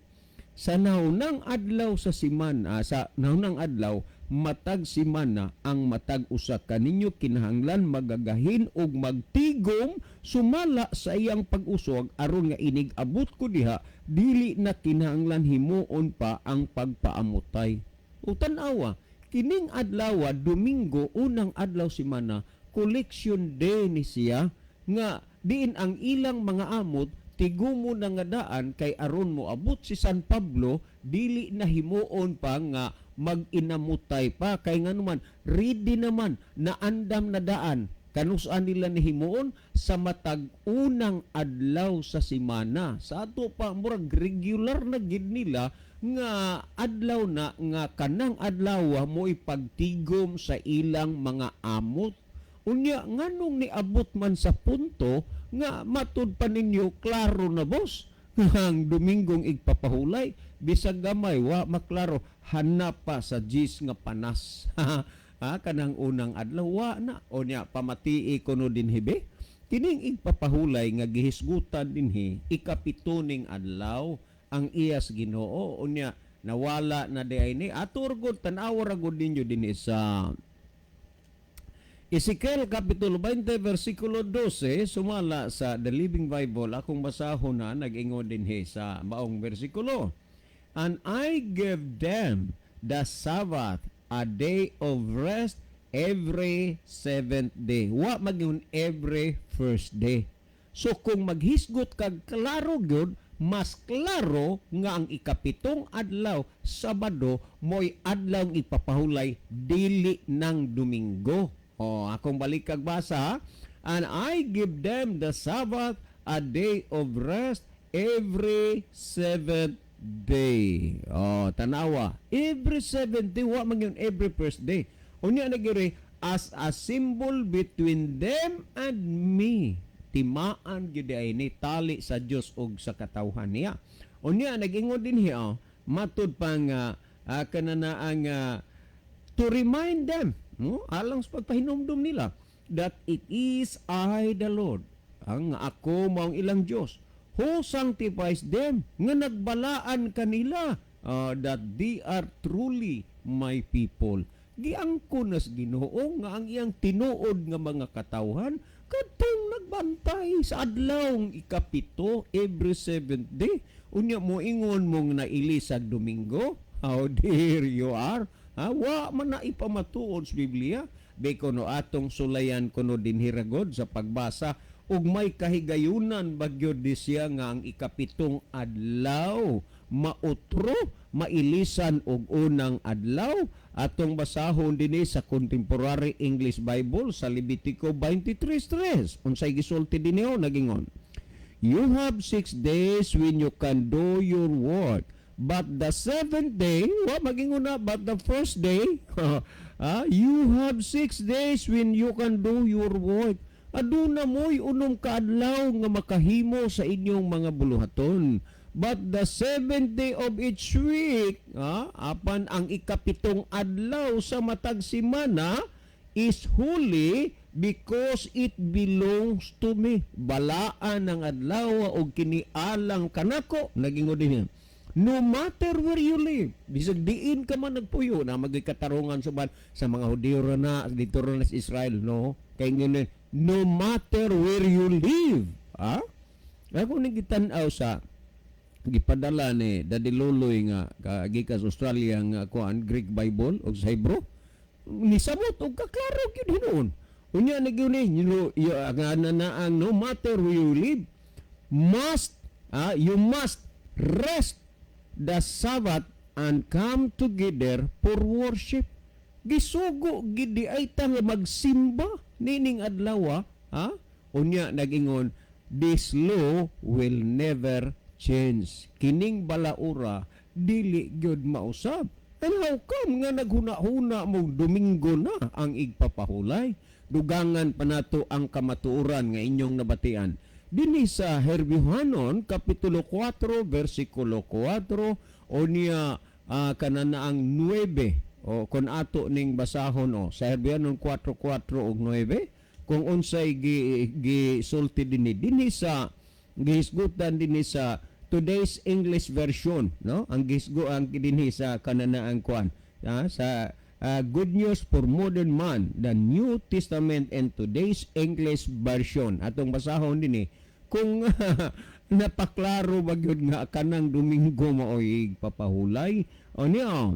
Speaker 3: sa naunang adlaw sa simana, sa naunang adlaw matag simana, ang matag usa kaninyo kinahanglan magagahin og magtigom sumala sa iyang pag-usog, aron nga inig abot ko diha, dili na kinahanglan himuon pa ang pagpaamutay. O tan-awa kining adlaw, Domingo, unang adlaw simana, collection day ni siya nga diin ang ilang mga amot tigumo na nga daan kay aron mo abot si San Pablo, dili na himuon pa nga mag-inamutay pa, kay nganuman ready naman na andam na daan kanus-an nila nihimuon sa matag unang adlaw sa simana. Sa ato pa, murag regular na gid nila nga adlaw na nga kanang adlaw mo ipagtigom sa ilang mga amot. Unya nganong niabot man sa punto nga matud pa ninyo klaro na, boss, ang Dominggong igpapahulay? Bisag gamay wa maklaro, hanap pa sa Gis nga panas, ha, kanang unang adlaw wa na. O nya pamatii kuno dinhi be, kining igpapahulay nga gihisgutan dinhi, ikapito ning adlaw ang iyas Ginoo. Unya nawala na di ay ni atur gud, tan-awa ra gud ninyo dinhi sa Ezekiel Kapitulo 20 versikulo 12 sumala sa The Living Bible. Akong basahon na, nag-ingon dinhi sa maong bersikulo, "And I give them the Sabbath, a day of rest every seventh day." Wa magyun every first day. So kung maghisgot kag klaro gyud, mas klaro nga ang ikapitong adlaw, Sabado, mo'y adlaw ipapahulay, dili ng Domingo. O, akong balik kag basa. "And I give them the Sabbath, a day of rest every seventh day." O, tanawa. Every seventh day, wa man yun every first day. Unya nagiri, "as a symbol between them and me." Timaan gyud ay ni tali sa Dios og sa katawhan niya. Unya nagingon din hiya, matud pa nga kanana ang to remind them, no, alang sa pagpahinumdum nila, that it is I the Lord, ang ako mao ang ilang Dios, who sanctifies them, nga nagbalaan kanila, that they are truly my people. Giangkon nas Ginoo nga ang iyang tinuod nga mga katawhan kadtong nagbantay sa adlaw ikapito, every seventh day. Unya mo ingon mong naili sa Domingo? How dare you are? Ha, wa man na ipamatuod sa Biblia. Biko no atong sulayan kuno dinhi ragod sa pagbasa ug may kahigayunan bagyod di siya nga ang ikapitong adlaw mautro, mailisan og unang adlaw. Atong basahon dinhi sa Contemporary English Bible sa Levitico 23:3. Unsay gisulti dinhi? Nagingon, "You have 6 days when you can do your work. But the seventh day," wa magingon na, "but the first day," you have 6 days when you can do your work. Aduna mo'y unom ka adlaw nga makahimo sa inyong mga buluhaton. "But the seventh day of each week," apan ang ikapitong adlaw sa matag simana, "is holy because it belongs to me." Balaan ang adlaw og kini alang kanako. Nagingon din niya. "No matter where you live," bisag diin ka man nagpuyo na magikatarungan suban sa mga Hudiyo ra na dito ra na sa Israel, no? Kay ngene, no matter where you live, ha? Ako ning gitan-aw sa gipadala ni Daddy Loloy nga gikan sa Australia nga kuan, Greek Bible og sa Hebrew, nisamot og kaklaro gyud hinuon. Unya na gyud ni nga na, na ang no matter where you live, must you must rest the Sabbath and come together for worship. Gisugo gid di ay ta nga magsimba nining adlaw, ha. Unya nagingon, "This law will never change." Kining balaura dili gyud mausab. And how come nga naghuna-huna mo Domingo na ang igpapahulay? Dugangan pa nato ang kamatuoran nga inyong nabatian. Dinhi sa Herbiohanon kapitulo 4 versikulo 4 o niya kanana ang 9 o kung ato ning basahon o sa Herbiohanon 4:4 ug 9 kung unsay gi gisulti dinhi dinhi sa gihisgutan dinhi sa Today's English Version, no? Ang gisgo ang dinhi sa kananaang kuan sa Good News for Modern Man, the New Testament and Today's English Version. Atong basahon dinhi kung napaklaro ba gyud nga kanang Domingo maoy papahulay o niya.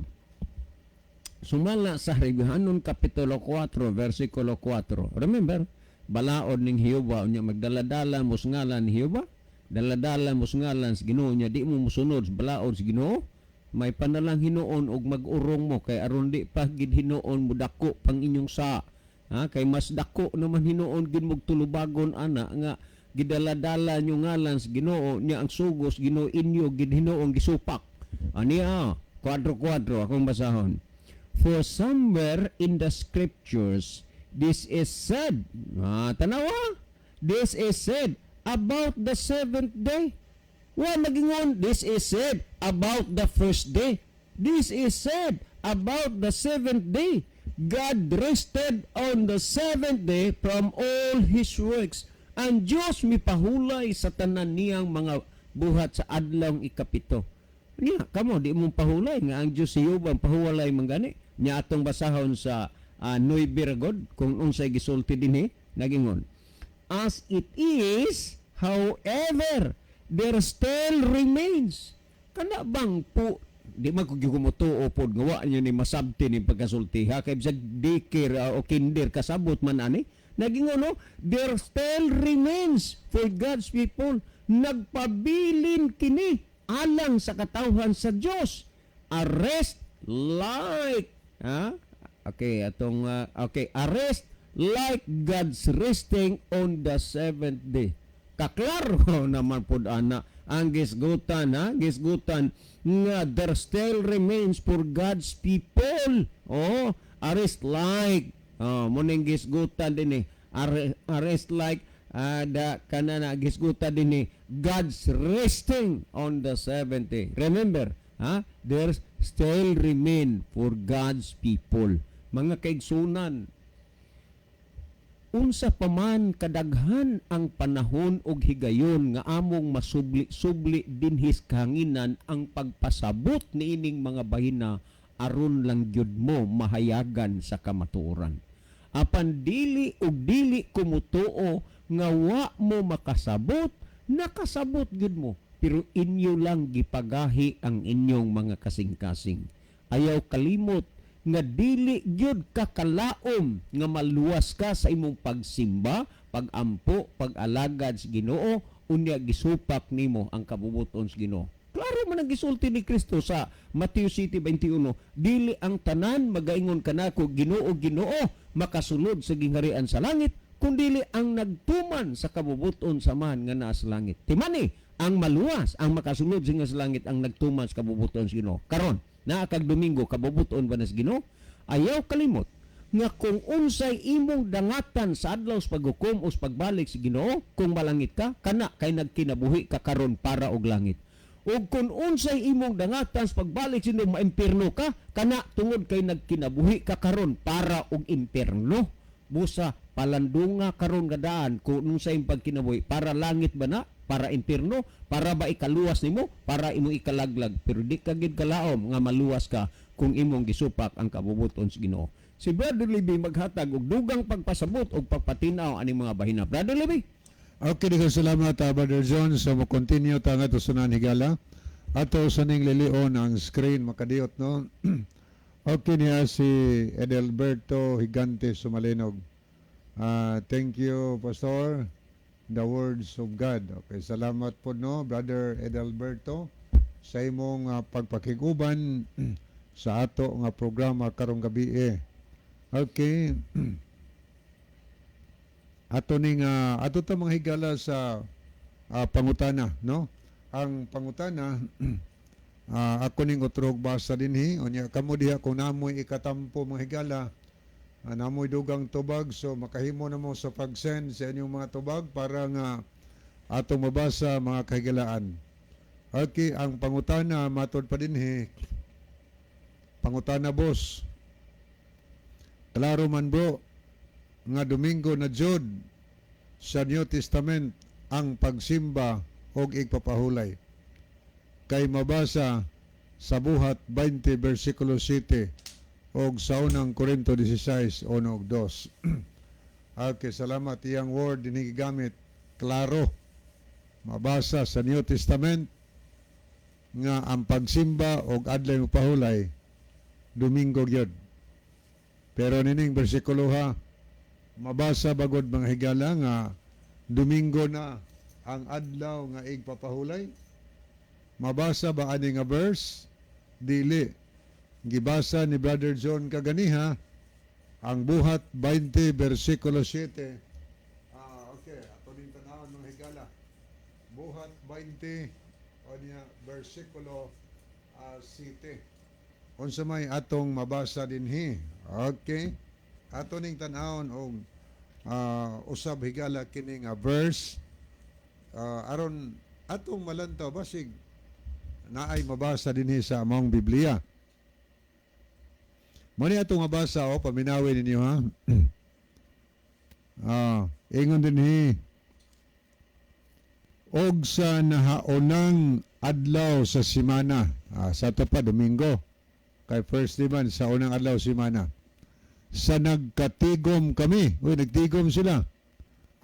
Speaker 3: Sumala sa Hebraehanon kapitulo 4 versikulo 4. Remember, balaod ning Jehova, unya magdaladala mo sa ngalan ni Jehova, daladala mo sa ngalan sa Ginoo nya di mo mosunod sa balaod sa Ginoo, may panalang hinuon og mag-urong mo kay aron di pa gid hinuon mo dako pang inyong sa ha, kay mas dako naman hinuon gid mo tulubagon ana nga gidaladala nyo ngalan sa Ginoo nya ang sugos Ginoo inyo gid hinuon gisupak. Aniya 4:4 akong basahon. "For somewhere in the scriptures this is said." Ah, tanawa, "This is said about the seventh day." Wa magingon, "This is said about the first day." "This is said about the seventh day. God rested on the seventh day from all His works." Ang Diyos mipahulay sa tanan niyang mga buhat sa adlawng ikapito. Niya, kamo, di mo pahulay nga ang Diyos si Jehova ang pahuwalay man gani. Nya atong basahon sa Nueve gud kung unsay gisulti dinhi, nagingon. "As it is, however, there still remains." Kana bang po di man ko gyud pod nga wa niyo ni masabti ni pagkasulti ha, kay bisag daycare o kinder kasabot man ani. Nagingon no, "There still remains for God's people." Nagpabilin kini alang sa katawhan sa Dios. A rest like, ha? Okay, atong okay, a rest like God's resting on the seventh day. Kaklaro naman pod ana ang gisgutan, ha, gisgutan nga "there still remains for God's people." Oh, a rest like, oh, muning gisgutan din eh, a rest like da kanana gisgutan din eh, God's resting on the seventh day. Remember ha, there still remain for God's people. Mga kaigsunan, unsa pa man kadaghan ang panahon og higayon nga among masubli-subli dinhi sa kahanginan ang pagpasabot niining mga bahina aron lang gyud mo mahayagan sa kamatuoran. Apan dili og dili kumutuo nga wa mo makasabot, nakasabot gyud mo pero inyo lang gipagahi ang inyong mga kasing-kasing. Ayaw kalimot nga dili gyud ka kalaom nga maluwas ka sa imong pagsimba, pagampo, pag-alagad sa Ginoo unya gisupak nimo ang kabubuton sa Ginoo. Klaro man ang gisulti ni Kristo sa Mateo 7:21, dili ang tanan magaingon kanako, "Ginoo, Ginoo," makasulod sa gingharian sa langit, kundili ang nagtuman sa kabubuton sa Amahan nga naa sa langit. Timani, ang maluwas, ang makasulod sa langit ang nagtuman sa kabubuton sa Ginoo. Karon, naa kag Domingo, kabubuton ba na sa Ginoo? Ayaw kalimot nga kung unsay imong dangatan sa adlaw sa paghukom o sa pagbalik sa Ginoo, kung malangit ka, kana kay nagkinabuhi ka karon para og langit. Ug kung unsay imong dangatan sa pagbalik sa Ginoo, maimpierno ka, kana tungod kay nagkinabuhi ka karon para og impierno. Busa palandunga karon nga daan kung unsay imong pagkinabuhi, para langit ba na, para impierno, para ba ikaluwas nimo, para imong ikalaglag? Pero di ka gid kalaom nga maluwas ka kung imong gisupak ang kabubuton sa Ginoo. Si Brother Libby maghatag og dugang pagpasabot og pagpatinaw aning mga bahina. Brother Libby.
Speaker 2: Okay, daghang salamat, Brother John. So, mo continue ta nga sa higala. Ato sa ning lilion ang screen makadiyot, no? Okay niya si Edelberto Higante Sumalinog. Thank you, Pastor. The words of God. Okay, salamat po, no, Brother Edelberto, sa imong pagpakiguban sa ato nga programa karong gabi eh. Okay. Ato ning ato ta mga higala sa pangutana, no? Ang pangutana, ako ning utrog basa dinhi, unya kamo diha kung namoy ikatampo, mga higala. Namoy dugang tubag, so makahimo na mo sa pag-send sa inyong mga tubag para nga atong mabasa, mga kahigalaan. Okay, ang pangutana matod pa dinhi. Pangutana, boss. Klaro man, bro, nga Domingo na jud sa New Testament ang pagsimba og igpapahulay. Kay mabasa sa Buhat 20 versikulo 7 og sa Unang Korinto 16 1 ug 2. Okay, salamat. Iyang word dinhi gigamit, klaro. Mabasa sa New Testament nga ang pagsimba og adlaw pahulay Domingo gyud. Pero nining bersikulo ha, mabasa bagod, mga higala, nga Domingo na ang adlaw nga igpapahulay? Mabasa ba ani nga verse? Dili. Gibasa ni Brother John kaganiha ang Buhat 20 versikulo 7. Ah, okay, ato ning tanawon, mga higala. Buhat 20 o niya versikulo 7. Unsa may atong mabasa dinhi? Okay. Ato ning tan-awon og usab, higala, kini nga verse aron atong malantaw basig naay mabasa dinhi sa among Biblia. Mo ni atong mabasa o paminawin ninyo ha. Ingon dinhi, og sa nahaunang adlaw sa simana, sa ato pa Domingo, kay first day man sa unang adlaw simana, sa nagkatigom kami, uy, nagtigom sila,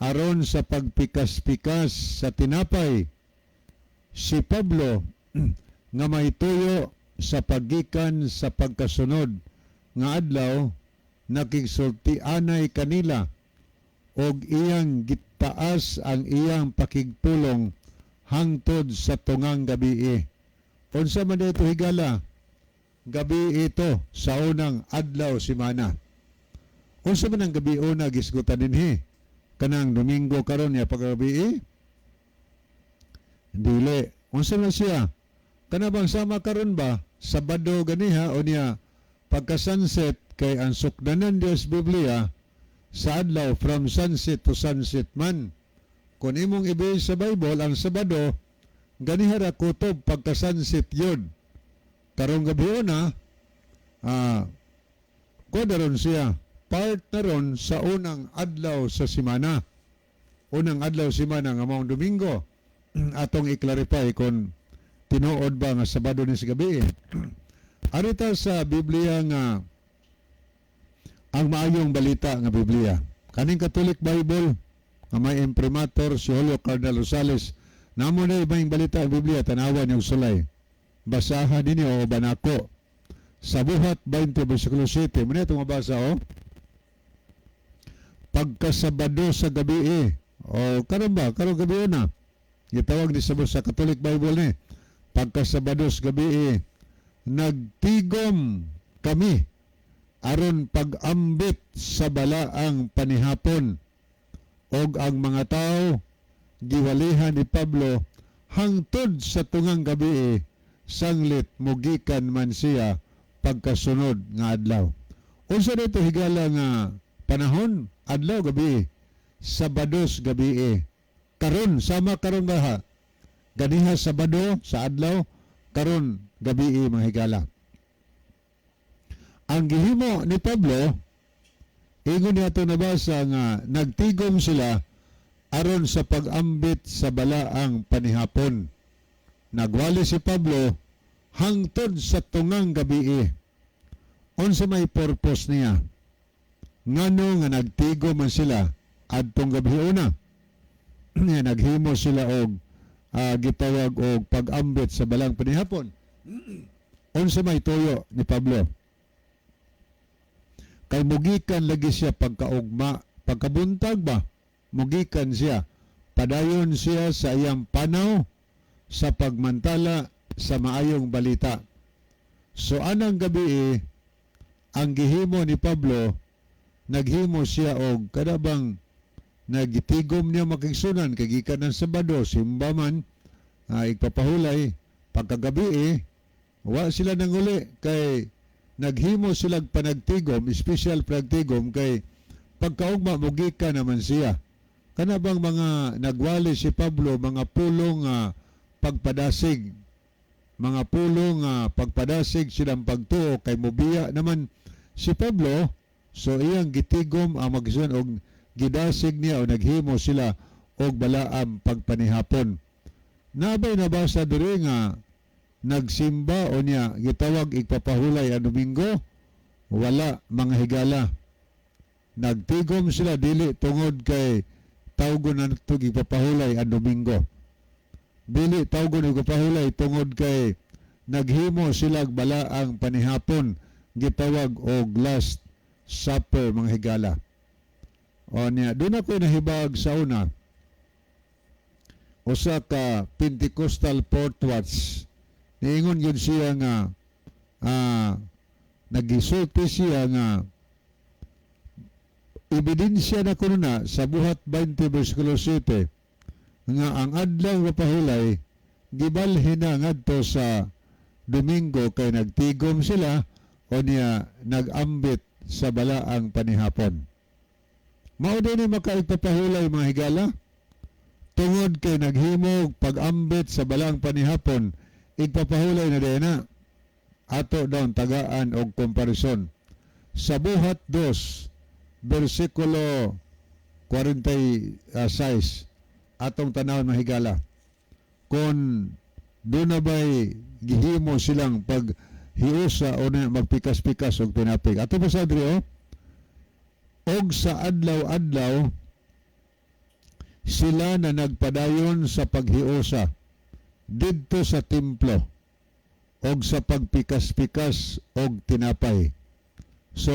Speaker 2: aron sa pagpikas-pikas sa tinapay, si Pablo nga may tuyo sa paggikan sa pagkasunod nga adlaw nakigsulti anay kanila og iyang gitaas ang iyang pakigpulong hangtod sa tungang gabi. Unsa man ito, higala? Gabi ito sa unang adlaw simana. Unsa man ang gabi una gisgutan dinhi? Kanang Domingo karon ya paggabi? Dili. Unsa man siya? Kana bang sama karon ba? Sabado ganiha o niya pagka sunset, kay ang sukdanan Dios Biblia sa adlaw from sunset to sunset man. Kung imong i sa Bible ang Sabado, ganiha ra kutob pagka sunset yun. Karong gabi na, ko ron siya, part na ron sa unang adlaw sa simana. Unang adlaw simana nga maong Domingo. Atong i-clarify kung tinuod ba nga Sabado ni sa gabi. Arita sa Biblia nga Ang Maayong Balita nga Biblia. Kaning Catholic Bible nga may imprimatur si Julio Cardinal Rosales. Namo na Maayong Balita ang Biblia, tanawan yung sulay. Basahan ninyo o banako. Sa Buhat 20 versikulo 7. Muna itong mabasa oh. Pagkasabado sa gabi eh. O karon ba? Karon gabi na. Gitawag ni sa Catholic Bible ni. Pagkasabado sa gabi eh, nagtigom kami aron pag-ambit sa balaang panihapon og ang mga tao giwalihan ni Pablo hangtod sa tungang gabi eh, sanglit mugikan man siya pagkasunod nga adlaw. Unsa dito, higala, nga panahon? Adlaw, gabi? Sabados gabi eh. Karon sama karon ba ha? Ganiha Sabado sa adlaw, karon gabi eh, mga higala. Ang gihimo ni Pablo, ingon niya ito nabasa nga nagtigom sila aron sa pag-ambit sa balaang panihapon. Nagwali si Pablo hangtod sa tungang gabi. Unsa may purpose niya? Ngano nga nagtigom man sila adtong gabi una? Nga naghimo sila og gitawag og pag-ambit sa balang panihapon. Unsa may tuyo ni Pablo? Kay mugikan lagi siya pagkaugma, pagkabuntag ba? Mugikan siya. Padayon siya sa iyang panaw sa pagmantala sa Maayong Balita. So anang gabi eh, ang gihimo ni Pablo, naghimo siya og kadabang nagitigom niya makigsunan kay gikan ng Sabado, simba man, igpapahulay, pagkagabi eh, wa sila nanguli kay Naghimo silag panagtigom, special panagtigom, kay pagkaugma mugika naman siya. Kana bang mga nagwali si Pablo, mga pulong pagpadasig, mga pulong pagpadasig silang pagtuo kay mubiya naman si Pablo, so iyang gitigom ang magison og gidasig niya o naghimo sila og balaang pagpanihapon. Nabay nabasa diri nga nagsimba o niya gitawag igpapahulay ang Domingo? Wala, mga higala. Nagtigom sila dili tungod kay tawgon na nato igpapahulay ang Domingo. Dili tawgon igpapahulay tungod kay naghimo sila balaang panihapon, gitawag og Last Supper, mga higala. O niya, doon ako nahibag sa una usa ka Pentecostal Port Watch. Niingon yun siya nga nagisulti siya nga ebidensya na kuno na sa Buhat 20 versikulo 7 nga ang adlaw nga pahulay gibalhin na ngadto sa Domingo kay nagtigom sila o niya nagambit sa balaang panihapon. Mao din ni makaigpapahulay, mga higala, tungod kay naghimog pag-ambit sa balaang panihapon, igpapahulay na din na. Ato daw tagaan og komparison sa Buhat 2 versikulo 46. Atong tanawon, mahigala, kung doon na ba'y gihimo silang pag hiusa o na magpikas-pikas og tinapay. Ato pa sa diri, oh. Og sa adlaw-adlaw sila na nagpadayon sa paghiusa didto sa templo og sa pagpikas-pikas og tinapay. So,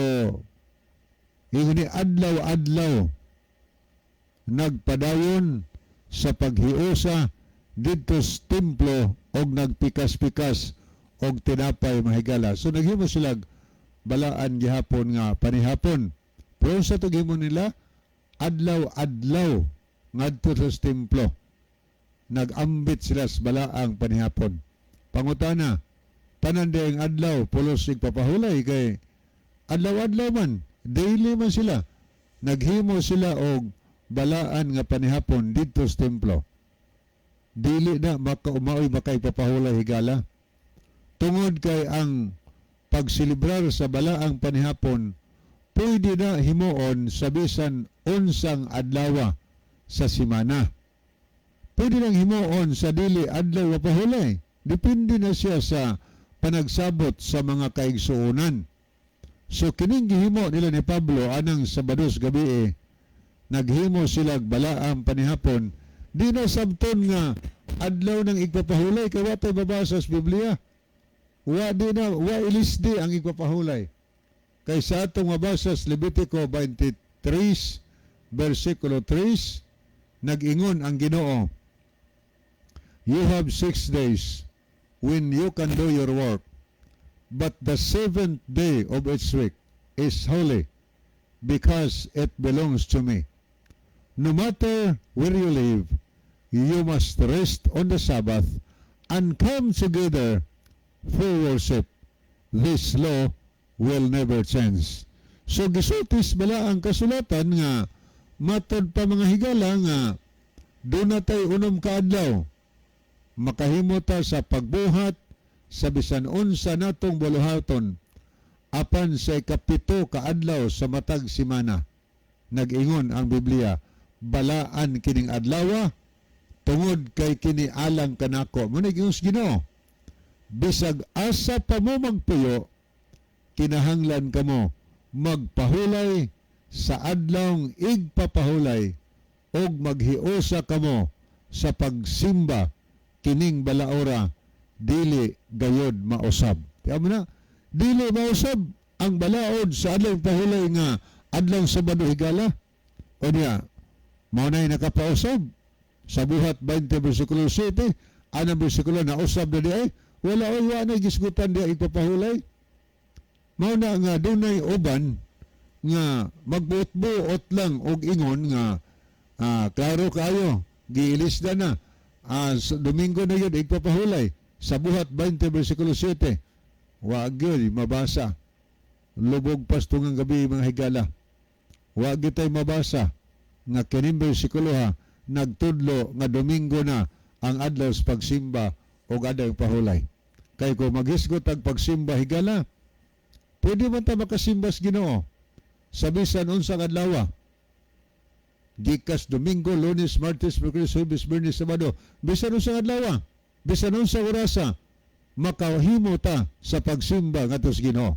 Speaker 2: ingon ni adlaw-adlaw nagpadayon sa paghiusa didto sa templo og nagpikas-pikas og tinapay, mahigala. So naghimo sila balaan gihapon nga panihapon. Pero sa to nila adlaw-adlaw ngadto sa templo. Nagambit sila sa balaang panihapon. Pangutana, tanan di ang adlaw pulos igpapahulay kay adlaw-adlaw man, daily man sila. Naghimo sila og balaan nga panihapon didto sa templo. Dili na makaumaoy makaipapahulay, higala. Tungod kay ang pagselebrar sa balaang panihapon pwede na himuon sa bisan unsang adlaw sa simana. Pwede nang himuon sa dili adlaw pahulay. Depende na siya sa panagsabot sa mga kaigsuonan. So kining gihimo nila ni Pablo anang Sabados gabi eh, naghimo sila balaang panihapon, di na sabton nga adlaw ng igpapahulay kay wa tay mabasa sa Biblia. Wa di na wa ilisdi ang igpapahulay. Kay sa atong mabasa sa Levitico 23 versikulo 3, nag-ingon ang Ginoo, "You have 6 days when you can do your work, but the seventh day of each week is holy because it belongs to me. No matter where you live, you must rest on the Sabbath and come together for worship. This law will never change." So gisultis bala ang kasulatan nga matod pa, mga higala, nga doon na tay 6 ka adlaw makahimo ta sa pagbuhat sa bisan unsa natong buluhaton, apan sa 7 ka adlaw sa matag simana, nag-ingon ang Biblia, balaan kining adlawa tungod kay kini alang kanako. Mo nag Ginoo, bisag asa pa mo magpuyo, kinahanglan kamo magpahulay sa adlawng igpapahulay og maghiusa kamo sa pagsimba. Kining balaora dili gayod mausab. Kaya mo na dili mausab ang balaod sa adlaw pahulay nga adlaw Sabado, higala. O niya, mao na'y nakapausab sa Buhat 20 versikulo 7 anang bersikulo na usab na di ay wala oy, wa na gisgutan di ay ipapahulay. Mao na nga dunay uban nga magbuot-buot lang og ingon nga klaro kayo, giilisda na sa Domingo na yun igpapahulay sa Buhat 20 versikulo 7. Wa gyud mabasa. Lubog pa sa tungang gabi, mga higala. Wa gitay mabasa nga kining bersikulo ha nagtudlo nga Domingo na ang adlaw sa pagsimba o adlaw pahulay. Kay kung maghisgot ang pagsimba, higala, pwede man ta makasimba sa Ginoo sa bisan unsang adlaw. Gikas Domingo, Lunes, Martes, Miyerkules, Huwebes, Biyernes, Sabado, bisan unsang adlaw, bisan unsang orasa, makahimo ta sa pagsimba ngadto sa Ginoo.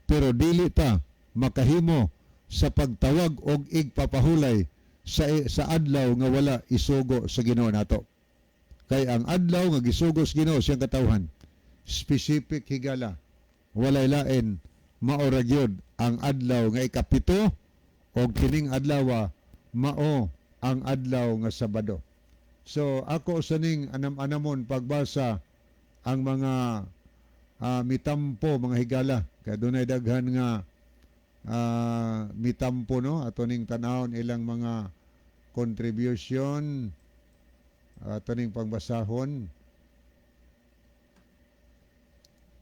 Speaker 2: Pero dili ta makahimo sa pagtawag og igpapahulay sa adlaw nga wala isugo sa Ginoo nato. Kay ang adlaw nga gisugo sa Ginoo siyang katawhan, specific, higala, walay lain, mao ra gyud ang adlaw nga 7 og kining adlaw mao ang adlaw nga Sabado. So ako sa ning anam-anamon pagbasa ang mga mitampo, mga higala, kay dunay daghan nga mitampo, no? Ato ning tanawon ilang mga contribution, ato ning pangbasahon.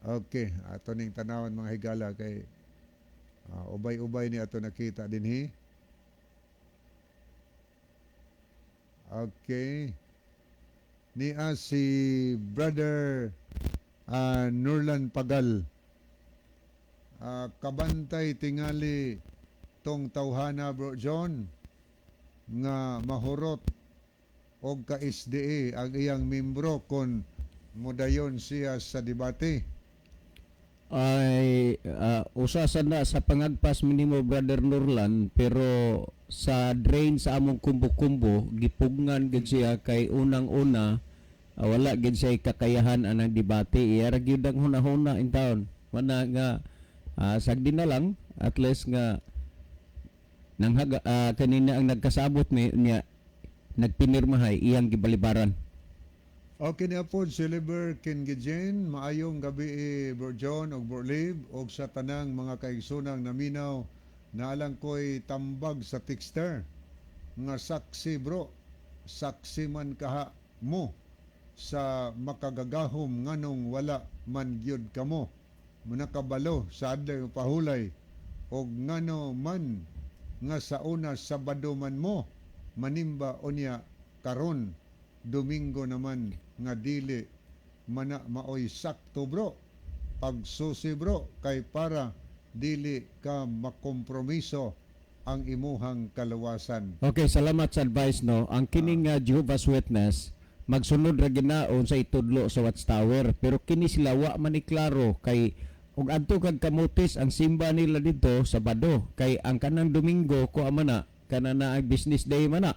Speaker 2: Okay, ato ning tanawon, mga higala, kay ubay-ubay ni ato nakita dinhi. Okay, niya si Brother Nurlan Pagal. Kabantay tingali tong tawhana, Bro John, nga mahurot og ka SDA ang iyang membro kon modayon siya sa debate.
Speaker 3: Ay usa sa na sa pangagpas minimo, Brother Nurlan, pero sa drain sa among kumbo-kumbo gipugngan gid siya kay unang-una wala gid siya kakayahan anang debate. Iya ra gyud ang hunahuna in town mana nga sagdi na lang, at least nga nanghaga kanina ang nagkasabot ni niya nagpinirmahay iyang gibalibaran.
Speaker 2: Okay niya po si Liber Kingijen, maayong gabi eh, Bro John og Bro Liv og sa tanang mga kaigsunang naminaw. Naalang ko'y tambag sa texter nga saksi, bro, saksi man kaha mo sa makagagahom, nganong wala man gyud kamo nakabalo sa adlaw pahulay og ngano man nga sa una Sabado man mo manimba, unya karon Domingo naman, nga dili mana maoy sakto, bro. Pagsusi, bro, kay para dili ka makompromiso ang imuhang kaluwasan.
Speaker 3: Okay, salamat sa advice, no. Ang kining Jehovah's Witness magsunod ra ginaon sa itudlo sa Watchtower, pero kini sila wa man ni klaro kay ug adto kag Camotes ang simba nila dito Sabado kay ang kanang Domingo ko man na kana na ang business day man na.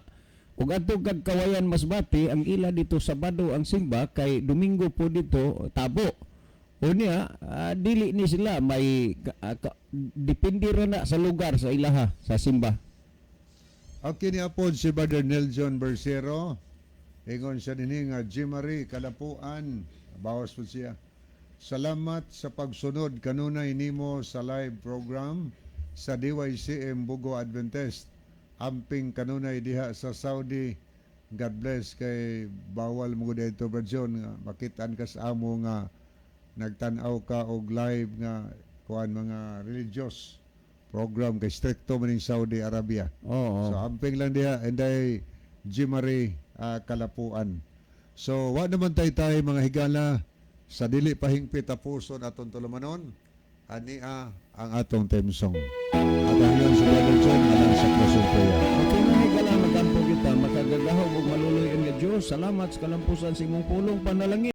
Speaker 3: Ug adto kag Kawayan, Masbate, ang ila dito Sabado ang simba kay Domingo po dito tabo. Unya, dili ni sila may depende ra na sa lugar sa ilaha sa simba.
Speaker 2: Okay ni apod si Brother Nelson Bersero. Ingon siya dinhi nga Jimary Kalapuan. Bawas po siya. Salamat sa pagsunod kanunay nimo sa live program sa DYCM Bugo Adventist. Amping kanunay diha sa Saudi. God bless. Kay bawal mo dito, Brother John, nga makitaan ka sa amo nga nagtan-aw ka og live nga kuan mga religious program kay stricto man ning Saudi Arabia.
Speaker 3: Oo.
Speaker 2: So amping lang diha, Inday Jimary Kalapuan. So wa naman tay tay, mga higala, sa dili pa hingpit tapuson atong tulumanon, ania ang atong theme song. At ang yun si Brother John alang sa closing prayer.
Speaker 3: Okay mga higala, magampo kita, makagagahom ug maluluy-on nga Dios. Salamat sa kalampusan sa imong pulong panalangin.